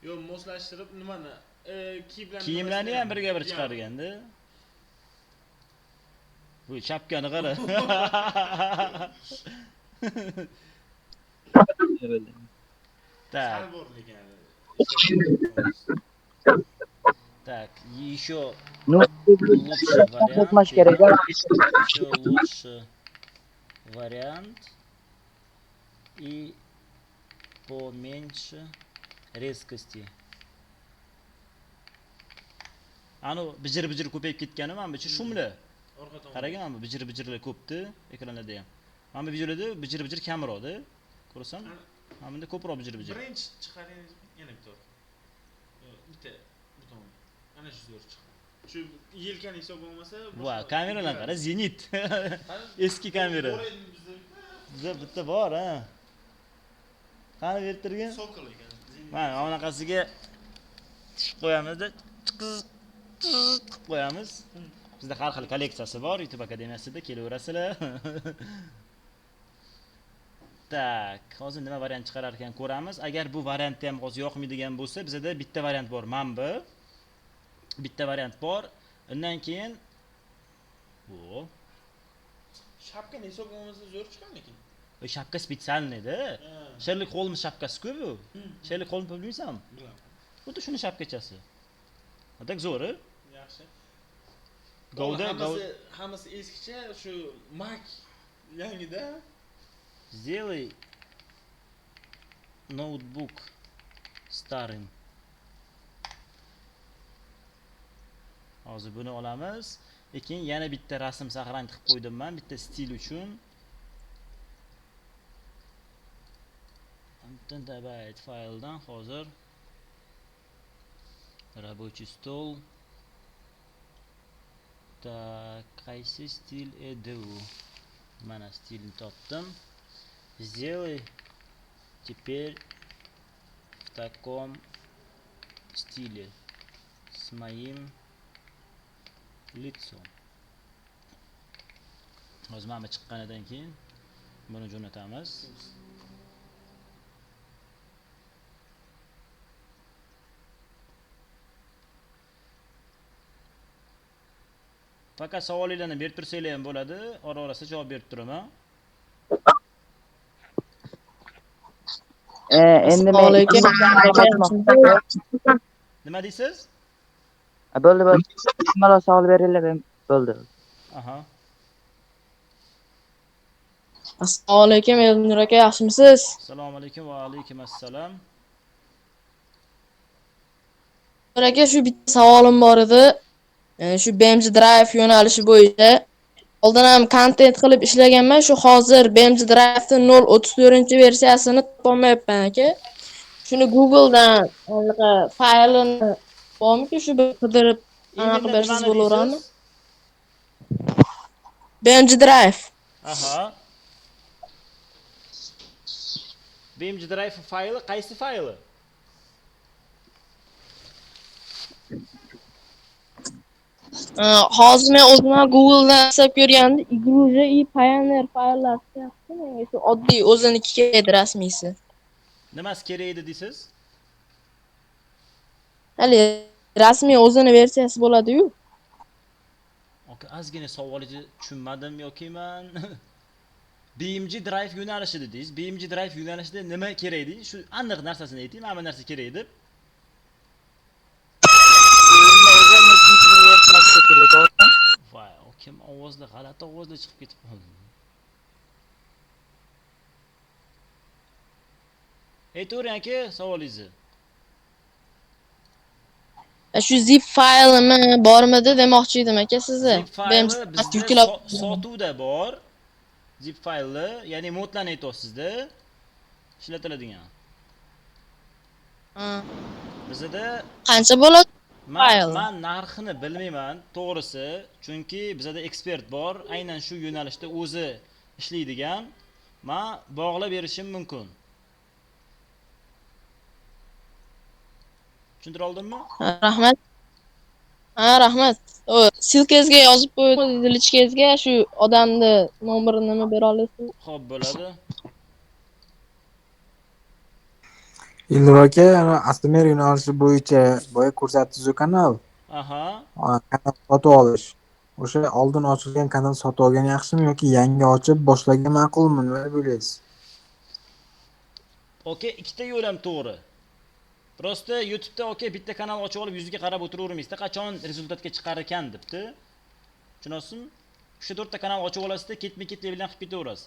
yo'q, moslashtirib nimani, kiyimlarni kiyimlarni ham birga bir chiqarganda. Bu chapkani qara. Так. Так, еще лучше вариант. Еще лучше Вариант и поменьше резкости. Anu bijir-bijir ko'payib ketgani mana bu shumli. Qarang, mana bu bijir-bijirlar ko'pdi ekranlarda ham. Mana bu videolarda bijir-bijir kamroqda. Ko'rasan? Mana bunda ko'proq bijir-bijir. Birinchi chiqaringiz yana bitta. Bitta buton. Ana shu zo'r chiqadi. Shu yelkani hisob bo'lmasa, Va, kameralar qara, Zenit. Eski kamera. Bizda bitta bor, ha. Qani berib turgin? Sokol ekan. Mana bunaqasiga tishib qo'yamizda, chiqiz qilib qo'yamiz. Bizda har xil kolleksiyasi bor, YouTube akademiyasida kelaverasizlar. Tak, hozir nima variant chiqarar ekan ko'ramiz. Agar bu variantda ham hozir yoqmaydigan bo'lsa, bizda bitta variant bor, mana bu. Bitta variant bor. Undan keyin bu shapkani hisob bo'lmasa zo'r chiqqan lekin. Shapka spetsialniyda. Sherlock Holmes shapkasi-ku bu. Sherlock Holmes bilmaysanmi? Bilaman. Xuddi shuni shapkachasi. Tak zo'r. Yaxshi. Govda hammasi eskicha, shu Mac yangida. Сделай ноутбук старым. Hozir buni olamiz. Keyin yana bitta rasm saqlanib qilib qo'ydim men, bitta stil uchun. Добавить fayldan hozir рабочий стол. Так, qaysi stil edi u? Mana stilni topdim. Сделай теперь в таком стиле с моим лицом. Hozir mana chiqqanidan keyin buni jo'natamiz. Faqat savolinglarni berib tursanglar ham bo'ladi, ora-orasida javob berib turaman. Endi men nima deysiz? Bo'ldi, bo'ldi. Bemalol savol beringlar, bo'ldi. Aha. Assalomu alaykum Elnur aka, yaxshimisiz? Assalomu alaykum va alaykum assalom. Elnur aka, shu bitta savolim bor edi. Shu BMG Drive yo'nalishi bo'yicha oldin ham kontent qilib ishlaganman. Shu hozir BMG Drive'ning 0.34-versiyasini topolmayapman aka. Shuni Google'dan anaqa faylini bormiki, shu bir qidirib anaqa qilib bersangiz bo'laveradimi? BMG Drive. Aha. BMG Drive fayli qaysi fayli? Hozir men o'zim ham Google'dan hisob ko'rganimda Igruja i Pioneer fayllari chiqyapti. Menga shu oddiy o'ziniki kerak edi, rasmiysi. Nimasi kerak edi deysiz? Hali rasmiy o'zini versiyasi bo'ladi-yu. Aka, ozgina savolingizni tushunmadim yoki men BMG Drive yo'nalishi dedingiz. BMG Drive yo'nalishida nima kerak edi? Shu aniq narsasini ayting, mana bu narsa kerak deb. Voy, kim ovozli, g'alati ovozli chiqib ketib qoldi. Aytavering aka savolingizni. Shu zip faylimi bormidi demoqchi edim aka sizni. Zip fayli bizda sotuvda bor. Zip fayli, ya'ni modlarni aytyapsizda. Ishlatiladigan. Ha. Bizda qancha bo'ladi? Men narxini bilmayman, to'g'risi, chunki bizda ekspert bor, aynan shu yo'nalishda o'zi ishlaydigan. Men bog'lab berishim mumkin. Tushuntira oldimmi? Rahmat. Ha, rahmat. Silkangizga yozib qo'ydim, lichkangizga shu odamni nomerini nima bera olasiz? Xo'p, bo'ladi. Elnur aka, ASMR yo'nalishi bo'yicha boya ko'rsatdingiz kanal. Aha. Kanal sotib olish. O'sha oldin ochilgan kanal sotib olgan yaxshimi yoki yangi ochib boshlagan ma'qulmi? Nima deb o'ylaysiz? Okey, ikkita yo'l ham to'g'ri. Prosta YouTube'da okey bitta kanal ochib olib yuziga qarab o'tiravermaysizda, qachon rezultatga chiqar ekan debdi. Tushunasizmi? 3-4 ta kanal ochib olasizda, ketma-ketlik bilan qilib ketaverasiz.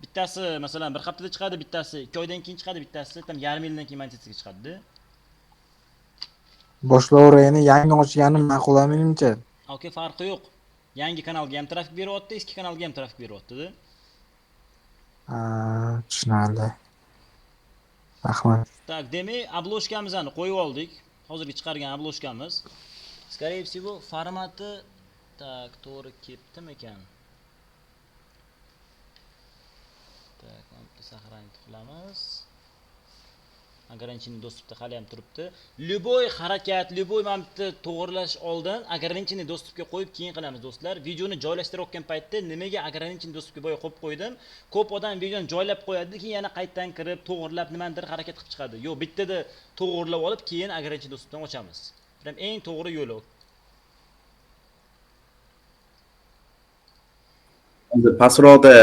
Bittasi masalan bir haftada chiqadi, bittasi 2 oydan keyin chiqadi, bittasi tam yarim yildan keyin monetizatsiyaga chiqadi-da. Boshlayverayini yangi ochganim ma'qul menimcha. Okey, farqi yo'q. Yangi kanalga ham trafik beryapti, eski kanalga ham trafik beryapti-da. Ha, tushunarli. Rahmat. Так, demak, обложкamizni qo'yib oldik. Hozirgi chiqargan обложкamiz. Скорее всего, formati так, to'g'ri ketdimikan? Так, mana bitta сохранить qilamiz. Ограниченный доступda hali ham turibdi. Любой harakat, любой mana bitta to'g'rilash oldin ограниченный доступga qo'yib keyin qilamiz do'stlar. Videoni joylashtirayotgan paytda nimaga ограниченный доступga boya qo'yib qo'ydim? Ko'p odam videoni joylab qo'yadi, keyin yana qaytadan kirib, to'g'rilab nimanidir harakat qilib chiqadi. Yo'q, bittada to'g'rilab olib, keyin ограниченный доступdan ochamiz. Prям eng to'g'ri yo'li. Hozir pastroqda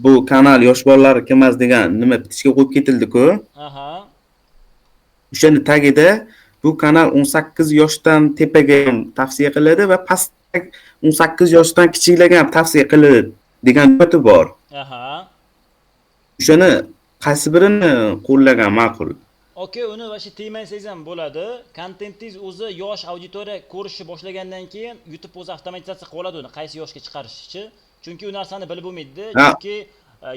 bu kanal yosh bolalar emas degan nima bitishga qo'yib ketildi-ku. Aha. O'shani tagida bu kanal 18 yoshdan tepaga ham tavsiya qiladi va past 18 yoshdan kichiklarga ham tavsiya qiladi degan noti bor. Aha. O'shani qaysi birini qo'llagan ma'qul? Okey, uni vashi tegmasangiz ham bo'ladi. Kontentingiz o'zi yosh auditoriya ko'rishni boshlagandan keyin YouTube o'zi avtomatizatsiya qilib oladi uni qaysi yoshga chiqarishchi. Chunki u narsani bilib bo'lmaydi. Chunki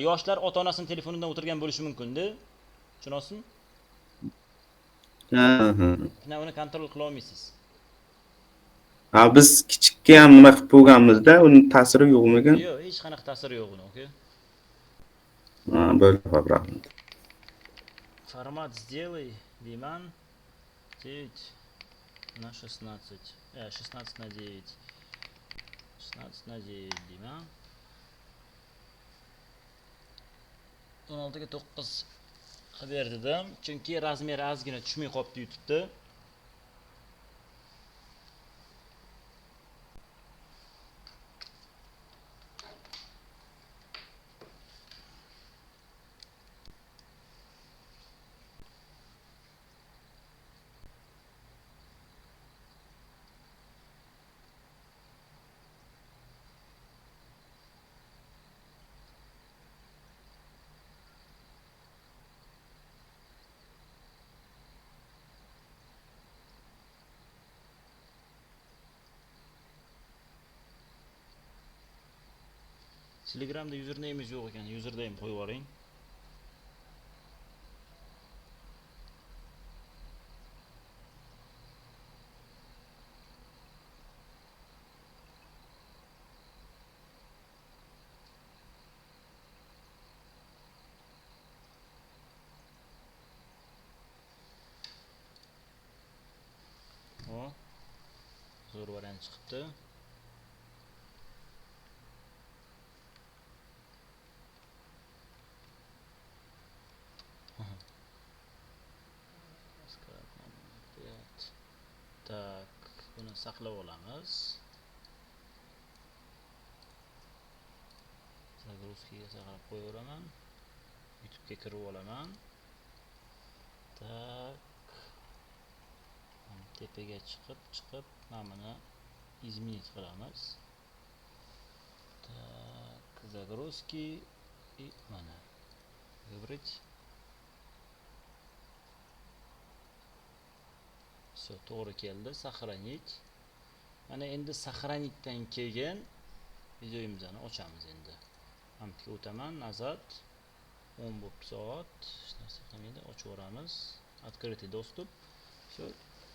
yoshlar ota-onasining telefonidan o'tirgan bo'lishi mumkin-da. Tushunasizmi? Ha, uni kontrol qila olmaysiz. Ha, biz kichikka ham nima qilib qo'yganmizda, uning ta'siri yo'qmikan? Yo'q, hech qanaqa ta'siri yo'q uni, okey. Ha, bo'ldi, rahmat. Format сделай, deyman. 9 на 16. 16 на 9. 16 на 9 deyman. 16 ga 9 qilib ber dedim, chunki razmeri ozgina tushmay qolibdi YouTube'da. Telegramda username'ingiz yo'q ekan, username qo'yib yuboring. O, zo'r variant chiqibdi. Так, buni saqlab olamiz. Загрузкаga saqlab qo'yaveraman. YouTube'ga kirib olaman. Так. Tepaga chiqib, mana buni изменить qilamiz. Так, загрузки и mana выбрать. Все, to'g'ri keldi. Сохранить. Mana endi сохранitdan keyin videomizni ochamiz endi. Hamga o'taman, nazad 10 bo'pti soat. Hech narsa qilmaydi, ochib yuboramiz. Открытый доступ. Все,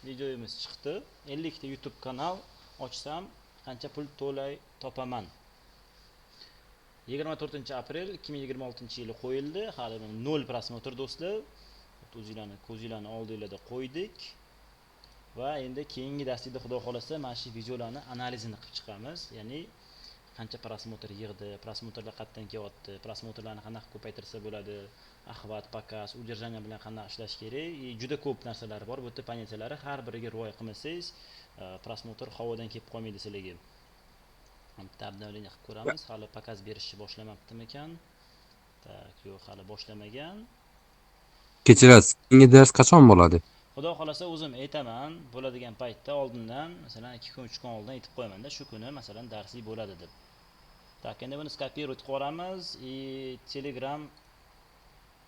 videomiz chiqdi. 50 ta YouTube kanal ochsam qancha pul to'lay topaman? 24 aprel 2026-yili qo'yildi. Hali 0 просмотр do'stlar. O'zinglarni ko'zinglarni oldingizda qo'ydik. Va endi keyingi darsda xudo xolasa mana shu videolarni analizini qilib chiqamiz. Ya'ni qancha просмотр yig'di, просмотр lar qayerdan kelyapti, просмотр larni qanaqa ko'paytirsa bo'ladi, охват, показ, удержание bilan qanaqa ishlash kerak. Juda ko'p narsalar bor. Bu yerda понятия lari har biriga rioya qilmasangiz, просмотр havodan kelib qolmaydi sizlarga. Bitta обновление qilib ko'ramiz. Hali показ berishni boshlamabdimikan? Так, yo'q, hali boshlamagan. Kechirasiz, keyingi dars qachon bo'ladi? Xudo xolasa o'zim aytaman, bo'ladigan paytda oldindan, masalan, 2 kun, 3 kun oldin aytib qo'yamanda, shu kuni masalan darslik bo'ladi deb. Так, endi buni skopировать qilib olamiz и Telegram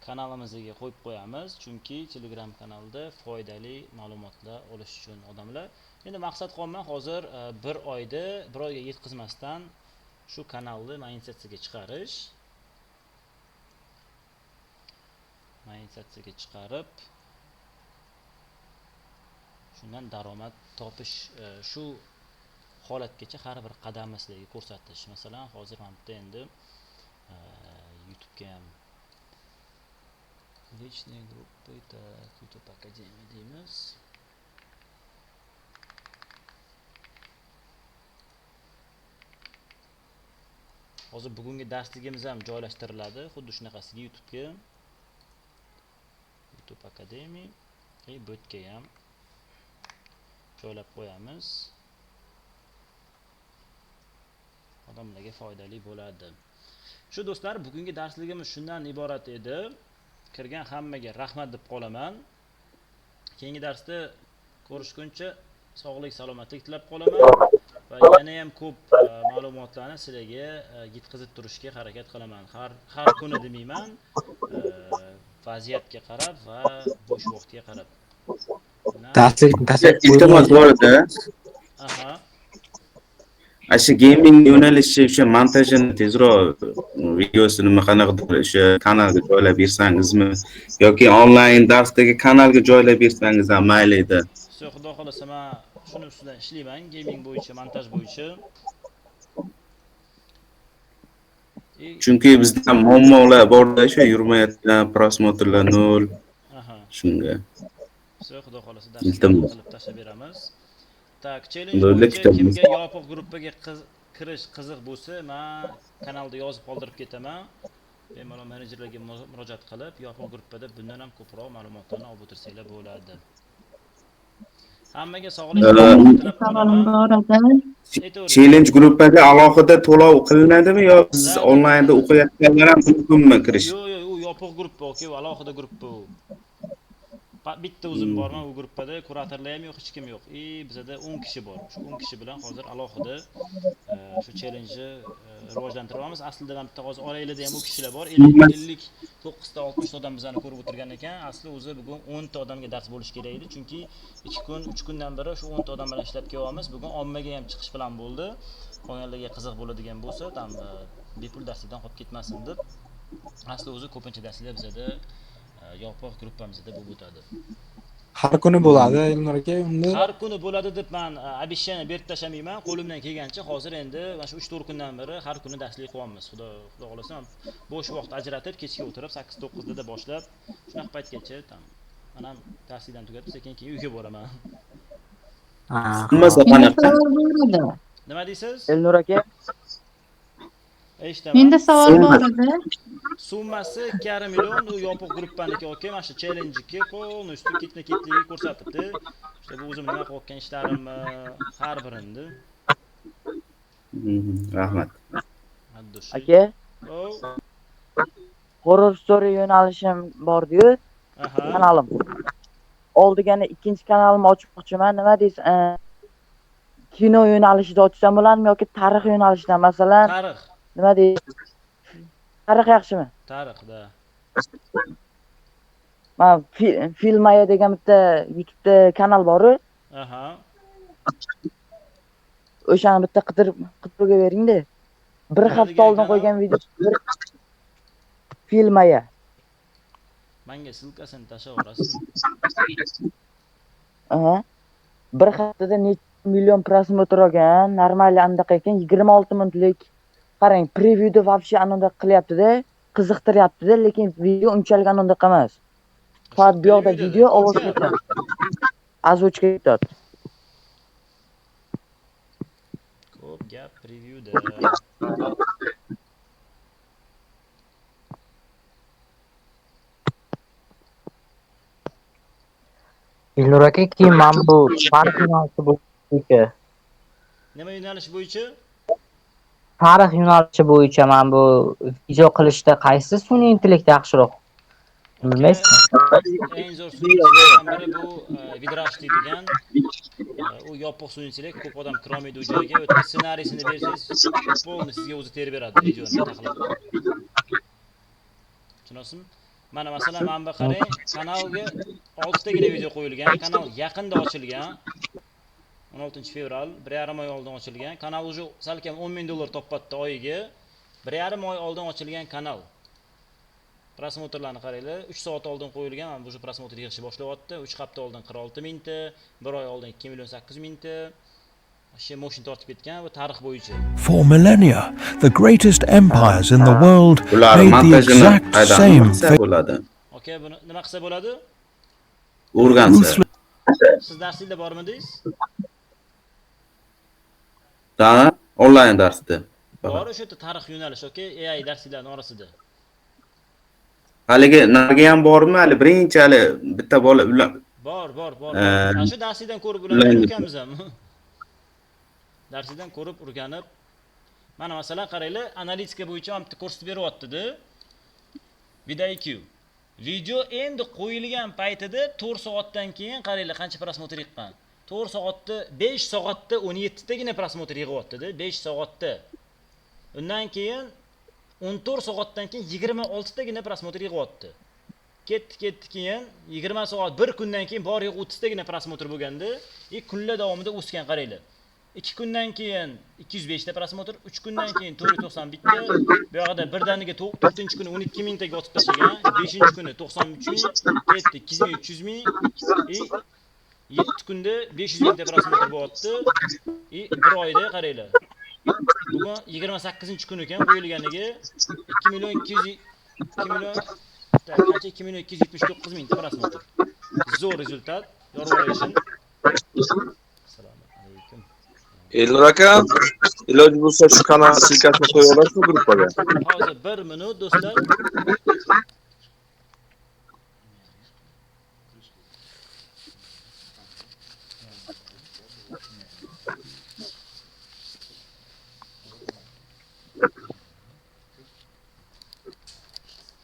kanalimizga qo'yib qo'yamiz, chunki Telegram kanalida foydali ma'lumotlar olish uchun odamlar. Endi maqsad qilyapman hozir bir oyda, bir oyga yetkazmasdan shu kanalni monetizatsiyaga chiqarish. Monetizatsiyaga chiqarib shundan daromad topish, shu holatgacha har bir qadamni sizlarga ko'rsatish. Masalan, hozir mana bu yerda endi YouTube'ga ham личные группы, так, YouTube Akademiya deymiz. Hozir bugungi darsligimiz ham joylashtiriladi, xuddi shunaqasiga YouTube'ga. YouTube Akademiya va bu yerga ham joylab qo'yamiz. Odamlarga foydali bo'ladi. Shu do'stlar, bugungi darsligimiz shundan iborat edi. Kirgan hammaga rahmat deb qolaman. Keyingi darsda ko'rishguncha sog'lik, salomatlik tilab qolaman va yana ham ko'p ma'lumotlarni sizlarga yetkazib turishga harakat qilaman. Har kuni demayman, vaziyatga qarab va bo'sh vaqtga qarab. Darslikni tashlab iltimos bor edi. Aha. Shu gaming yo'nalishi o'sha montajini tezroq videosini nima qanaqadir o'sha kanalga joylab bersangizmi yoki onlayn darsdagi kanalga joylab bersangiz ham mayli edi. Shu xudo xolasa men shuni ustida ishlayman, gaming bo'yicha, montaj bo'yicha. Chunki bizda muammolar borda, o'sha yurmayotgan prosmotrlar 0. Aha. Shunga. Shu xudo xolasa darsni qilib tashlab beramiz. Tak, challenge bo'yicha kimga yopiq gruppaga kirish qiziq bo'lsa, men kanalda yozib qoldirib ketaman. Bemalol menejerlarga murojaat qilib, yopiq gruppada bundan ham ko'proq ma'lumotlarni olib o'tirsanglar bo'ladi. Hammaga sog'lik tilab qolaman. Challenge gruppaga alohida to'lov qilinadimi yo biz onlaynda o'qiyotganlar ham mumkinmi kirish? Yo'q, yo'q, u yopiq gruppa, okey, u alohida gruppa u. Bitta o'zim borman u gruppada, kuratorlar ham yo'q, hech kim yo'q. Bizada 10 kishi bor. Shu 10 kishi bilan hozir alohida shu challenge'ni rivojlantiryapmiz. Aslida ham bitta hozir oranglarda ham u kishilar bor. 59 ta 60 ta odam bizani ko'rib o'tirgan ekan. Asli o'zi bugun 10 ta odamga dars bo'lish kerak edi. Chunki 2 kun, 3 kundan beri shu 10 ta odam bilan ishlab kelyapmiz. Bugun ommaga ham chiqish bilan bo'ldi. Qolganlarga qiziq bo'ladigan bo'lsa, tam bepul darsdan qolib ketmasin deb. Asli o'zi ko'pincha darslar bizada yopiq gruppamizda bo'lib o'tadi. Har kuni bo'ladi Elnur aka unda. Har kuni bo'ladi deb men обещание berib tashlamayman. Qo'limdan kelgancha hozir endi mana shu 3-4 kundan beri har kuni darslik qilyapmiz. Xudo xolasa bo'sh vaqt ajratib, kechga o'tirib 8-9 da boshlab, shunaqa paytgacha tam men ham darslikdan tugatib, sekin keyin uyga boraman. Qanaqa? Nima deysiz? Elnur aka. Eshitaman. Menda savol bor edi. Summasi 2,5 million, u yopiq gruppaniki, okey, mana shu challenge'ga полностью ketma-ketligi ko'rsatibdi. İşte bu o'zim nima qilayotgan ishlarimni har birini. Rahmat. Aka. Horror story yo'nalishim bor-ku. Kanalim. Oldiga ikkinchi kanalimni ochmoqchiman. Nima deysiz? Kino yo'nalishida ochsam bo'ladimi yoki tarix yo'nalishida, masalan? Tarix. Nima deysiz? Tarix yaxshimi? Tarixda. Men Filmaya degan bitta YouTube'da kanal bor-ku. Aha. O'shani bitta qidirib bering-da. Bir hafta oldin qo'ygan video. Filmaya. Menga ссылкасini tashlab yuborasizmi? Aha. Bir haftada necha million prosmotr olgan, normal andaqa ekan, 26 minutlik. Qarang, previewda вообще ananda qilyapti-da, qiziqtiryapti-da, lekin video unchalik ananda emas. Faqat bu yoqda video ovoz ketadi. Озвучка ketadi. Ko'p gap previewda. Elnur aka, keyin mana bu tarix yo'nalishi bo'yicha. Nima yo'nalish bo'yicha? Tarix yo'nalishi bo'yicha mana bu video qilishda qaysi sun'iy intellekt yaxshiroq? Bilmaysizmi? Eng zo'r sun'iy intellektlardan biri bu Vidrash deydigan. U yopiq sun'iy intellekt, ko'p odam kirolmaydi u joyga. U yerda ssenariysini bersangiz, полный sizga o'zi terib beradi videoni taxlab. Tushunasizmi? Mana masalan, mana bu qarang, kanalga 6 tagina video qo'yilgan. Kanal yaqinda ochilgan. 16 fevral, 1,5 oy oldin ochilgan. Kanal уже salkam 10 ming dollar topyapti oyiga. 1,5 oy oldin ochilgan kanal. Просмотр larni qaranglar, 3 soat oldin qo'yilgan, mana bu уже просмотр yig'ishni boshlayapti. 3 hafta oldin 46 mingta, 1 oy oldin 2 million 800 mingta. Shu moshina tortib ketgan bu tarix bo'yicha. For millennia, the greatest empires in the world Bular made the montajini exact qaydan same qilsa bo'ladi? Aka, buni nima qilsa bo'ladi? O'rgansa. Siz darsingizda bormidingiz? Da, onlayn darsda. Bor o'sha yerda tarix yo'nalishi, aka, AI darsliklarining orasida. Haligi narigi ham bormi? Hali birinchi hali bitta bola ular Bor, bor, bor. Ana shu darslikdan ko'rib ularni ukamiz ham. Darslikdan ko'rib, o'rganib. Mana masalan qaranglar, analitika bo'yicha ham bitta ko'rsatib beryapti-da. VidIQ. Video endi qo'yilgan paytida 4 soatdan keyin qaranglar qancha просмотр yiqqan. 4 soatda 5 soatda 17 tagina просмотр yig'yapti-da, 5 soatda. Undan keyin 14 soatdan keyin 26 tagina просмотр yig'yapti. Ketdi, ketdi keyin 20 soat bir kundan keyin bor yo'q 30 tagina просмотр bo'lganda, kunlar davomida o'sgan qaranglar. 2 kundan keyin 205 ta просмотр, 3 kundan keyin 491 ta, bu yoqda birdaniga 4-kuni 12 mingtaga otib tashlagan, 5-kuni 93 ming, ketdi 2 ming 300 ming, 7 kunda 500 mingta просмотр bo'lyapti. 1 oyda qaranglar. Bugun 28-kun ekan qo'yilganiga 2 million 200 2 million qancha 2 million 279 mingta просмотр. Zo'r rezultat. Yorug'lashsin. Assalomu alaykum. Elnur aka, iloji bo'lsa shu kanal ссылка sini qo'ya olasizmi gruppaga? Hozir 1 minut do'stlar.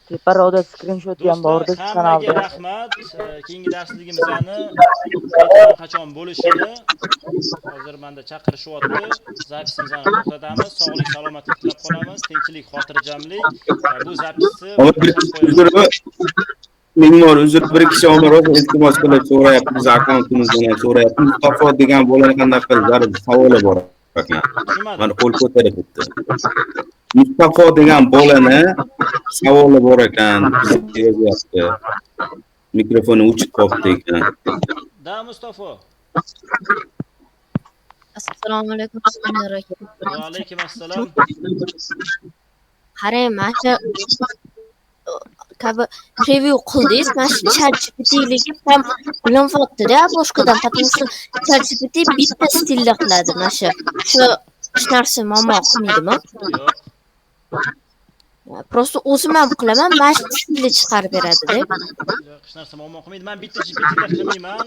Teparoqda skrinshot ham bor-da Do'stlar, shu hammaga kanalda. rahmat. Keyingi darsligimizni qachon bo'lishini hozir menda chaqirishyapti. Запись imizni to'xtatamiz. Sog'lik, salomatlik tilab qolamiz. Tinchlik, xotirjamlik. Bu запись ni Mingmor uzr, bir kishi Omar o'zi iltimos qilib so'rayapti, biz akkauntimizdan ham so'rayapti. Mustafo degan bolani qanday qilib zarur savoli bor ekan. Mana qo'l ko'tarib ketdi. Mustafo degan bolani savoli bor ekan, bizga yozyapti. Mikrofoni o'chib qolibdi ekan. Da Mustafo. Assalomu alaykum Elnur aka. Va alaykum assalom. Qarang, mana shu kabi preview qildingiz, mana shu ChatGPTligi ham bilinmayapti-da boshqadan, потому что ChatGPT bitta stilda qiladi mana shu. Shu hech narsa muammo qilmaydimi? Yo'q. Просто o'zim ham qilaman, mana shu stilda chiqarib beradi-da. Yo'q, hech narsa muammo qilmaydi. Men bitta GPT da qilmayman.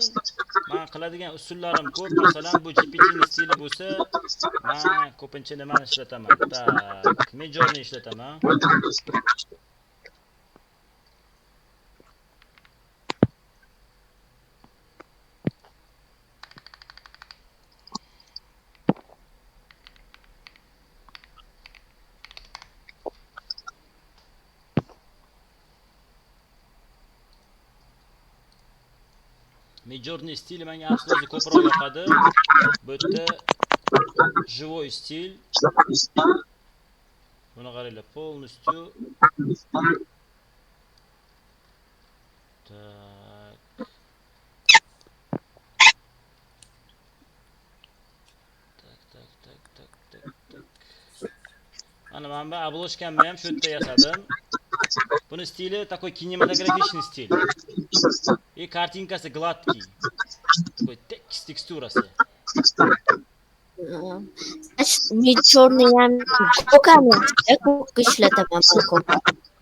Men qiladigan usullarim ko'p. Masalan, bu GPT ning stili bo'lsa, men ko'pincha nimani ishlataman? Так, Midjourney ishlataman. Midjourney stili menga asli o'zi ko'proq yoqadi. Bu yerda живой stil. Buni qaranglar, полностью. Так. Так, так, так, так, так, так. Mana men bu обложка mni ham shu yerda yasadim. Buni stili такой кинематографичный стиль. И картинкасы гладкий. Такой tekst teksturasi. Значит, Midjourney ham ko'kani ko'k ishlataman men ko'p.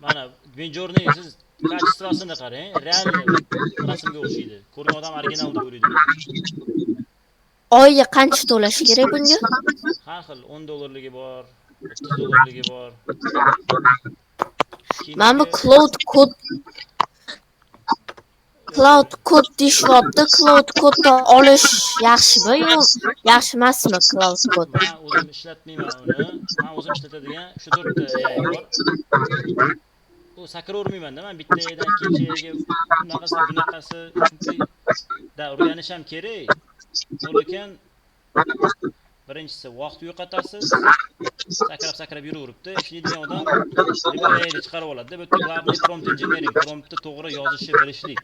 Mana Midjourney siz качество sini qarang, реальный rasmga o'xshaydi. Ko'rgan odam original deb o'ylaydi. Oyiga qancha to'lash kerak bunga? Har xil 10 dollarligi bor, 30 dollarligi bor. Mana bu Cloud Code Claude Code deyishyapti. Claude Code'ni olish yaxshimi yo yaxshi emasmi Claude Code? Man o'zim ishlatmayman uni. Man o'zim ishlatadigan shu to'rtta AI bor. U sakravermayman-da, man bitta AIdan ikkinchi AIga unaqasi, bunaqasi, chunki da o'rganish ham kerak. Lekin birinchisi vaqt yo'qotasiz. Sakrab-sakrab yuraveribdi. Ishlaydigan odam любой AIni chiqarib oladi. Bu yerda главный prompt engineering, promptni to'g'ri yozishni bilishlik.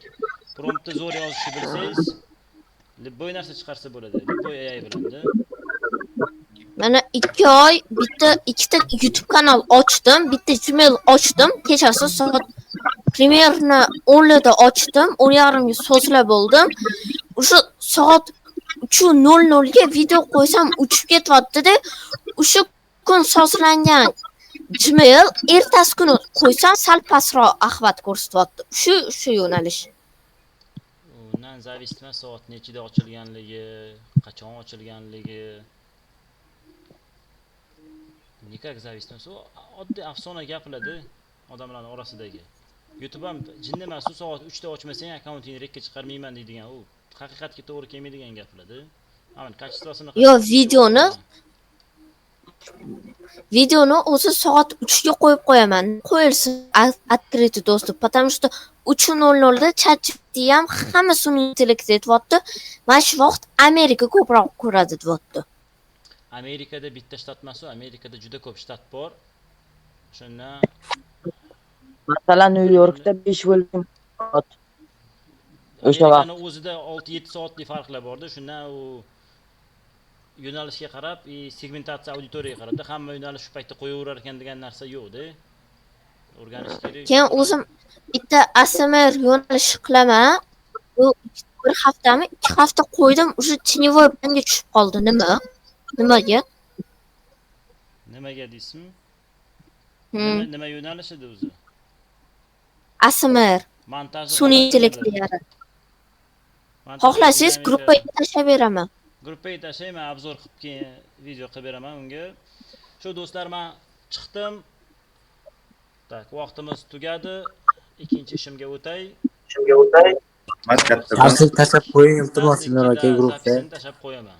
Promptni zo'r yozishni bilsangiz, любой narsa chiqarsa bo'ladi. Любой AI bilan-da. Mana 2 oy bitta ikkita YouTube kanal ochdim, bitta Gmail ochdim. Kechasi soat примерно 10larda ochdim, 10:30 ga sozlab bo'ldim. O'sha soat 3:00 ga video qo'ysam uchib ketyapti-da. O'sha kun sozlangan Gmail ertasi kuni qo'ysam sal pastroq охват ko'rsatyapti. Shu yo'nalish. Undan зависит emas soat nechida ochilganligi, qachon ochilganligi. Никак зависит emas. U oddiy afsona gaplar-da odamlarning orasidagi. YouTube ham jinni emas, u soat 3 da ochmasang akkauntingni рек ka chiqarmayman deydigan, u haqiqatga to'g'ri kelmaydigan gaplar-da. Mana качество sini Yo, videoni o'zi soat 3 ga qo'yib qo'yaman. Qo'yilsin открытый доступ, потому что 3:00 da ChatGPT ham hamma sun'iy intellekt aytyapti. Mana shu vaqt Amerika ko'proq ko'radi deyapti. Amerikada bitta shtat emas, u Amerikada juda ko'p shtat bor. Shundan Masalan, Nyu Yorkda 5 bo'lgan soat. O'sha vaqt. Amerikani o'zida 6-7 soatlik farqlar borda. Shundan u yo'nalishga qarab, и segmentatsiya auditoriyaga qarab, hamma yo'nalish shu paytda qo'yaverar ekan degan narsa yo'q-da. O'rganish kerak. Keyin o'zim bitta ASMR yo'nalish qilaman. Bu bir haftami, 2 hafta qo'ydim, уже теневой banga tushib qoldi. Nima? Nimaga? Nimaga deysizmi? Hmm. Nima yo'nalish edi o'zi? ASMR. Montaj Sun'iy intellekt yarat. Xohlasangiz gruppaga tashlab beraman. Gruppaga tashlayman, обзор qilib keyin video qilib beraman unga. Shu do'stlar, men chiqdim. Так, vaqtimiz tugadi. Ikkinchi ishimga o'tay. Ishimga o'tay. Tashlab tashlab qo'ying, iltimos, Ilnur aka, guruhga. Tashlab qo'yaman.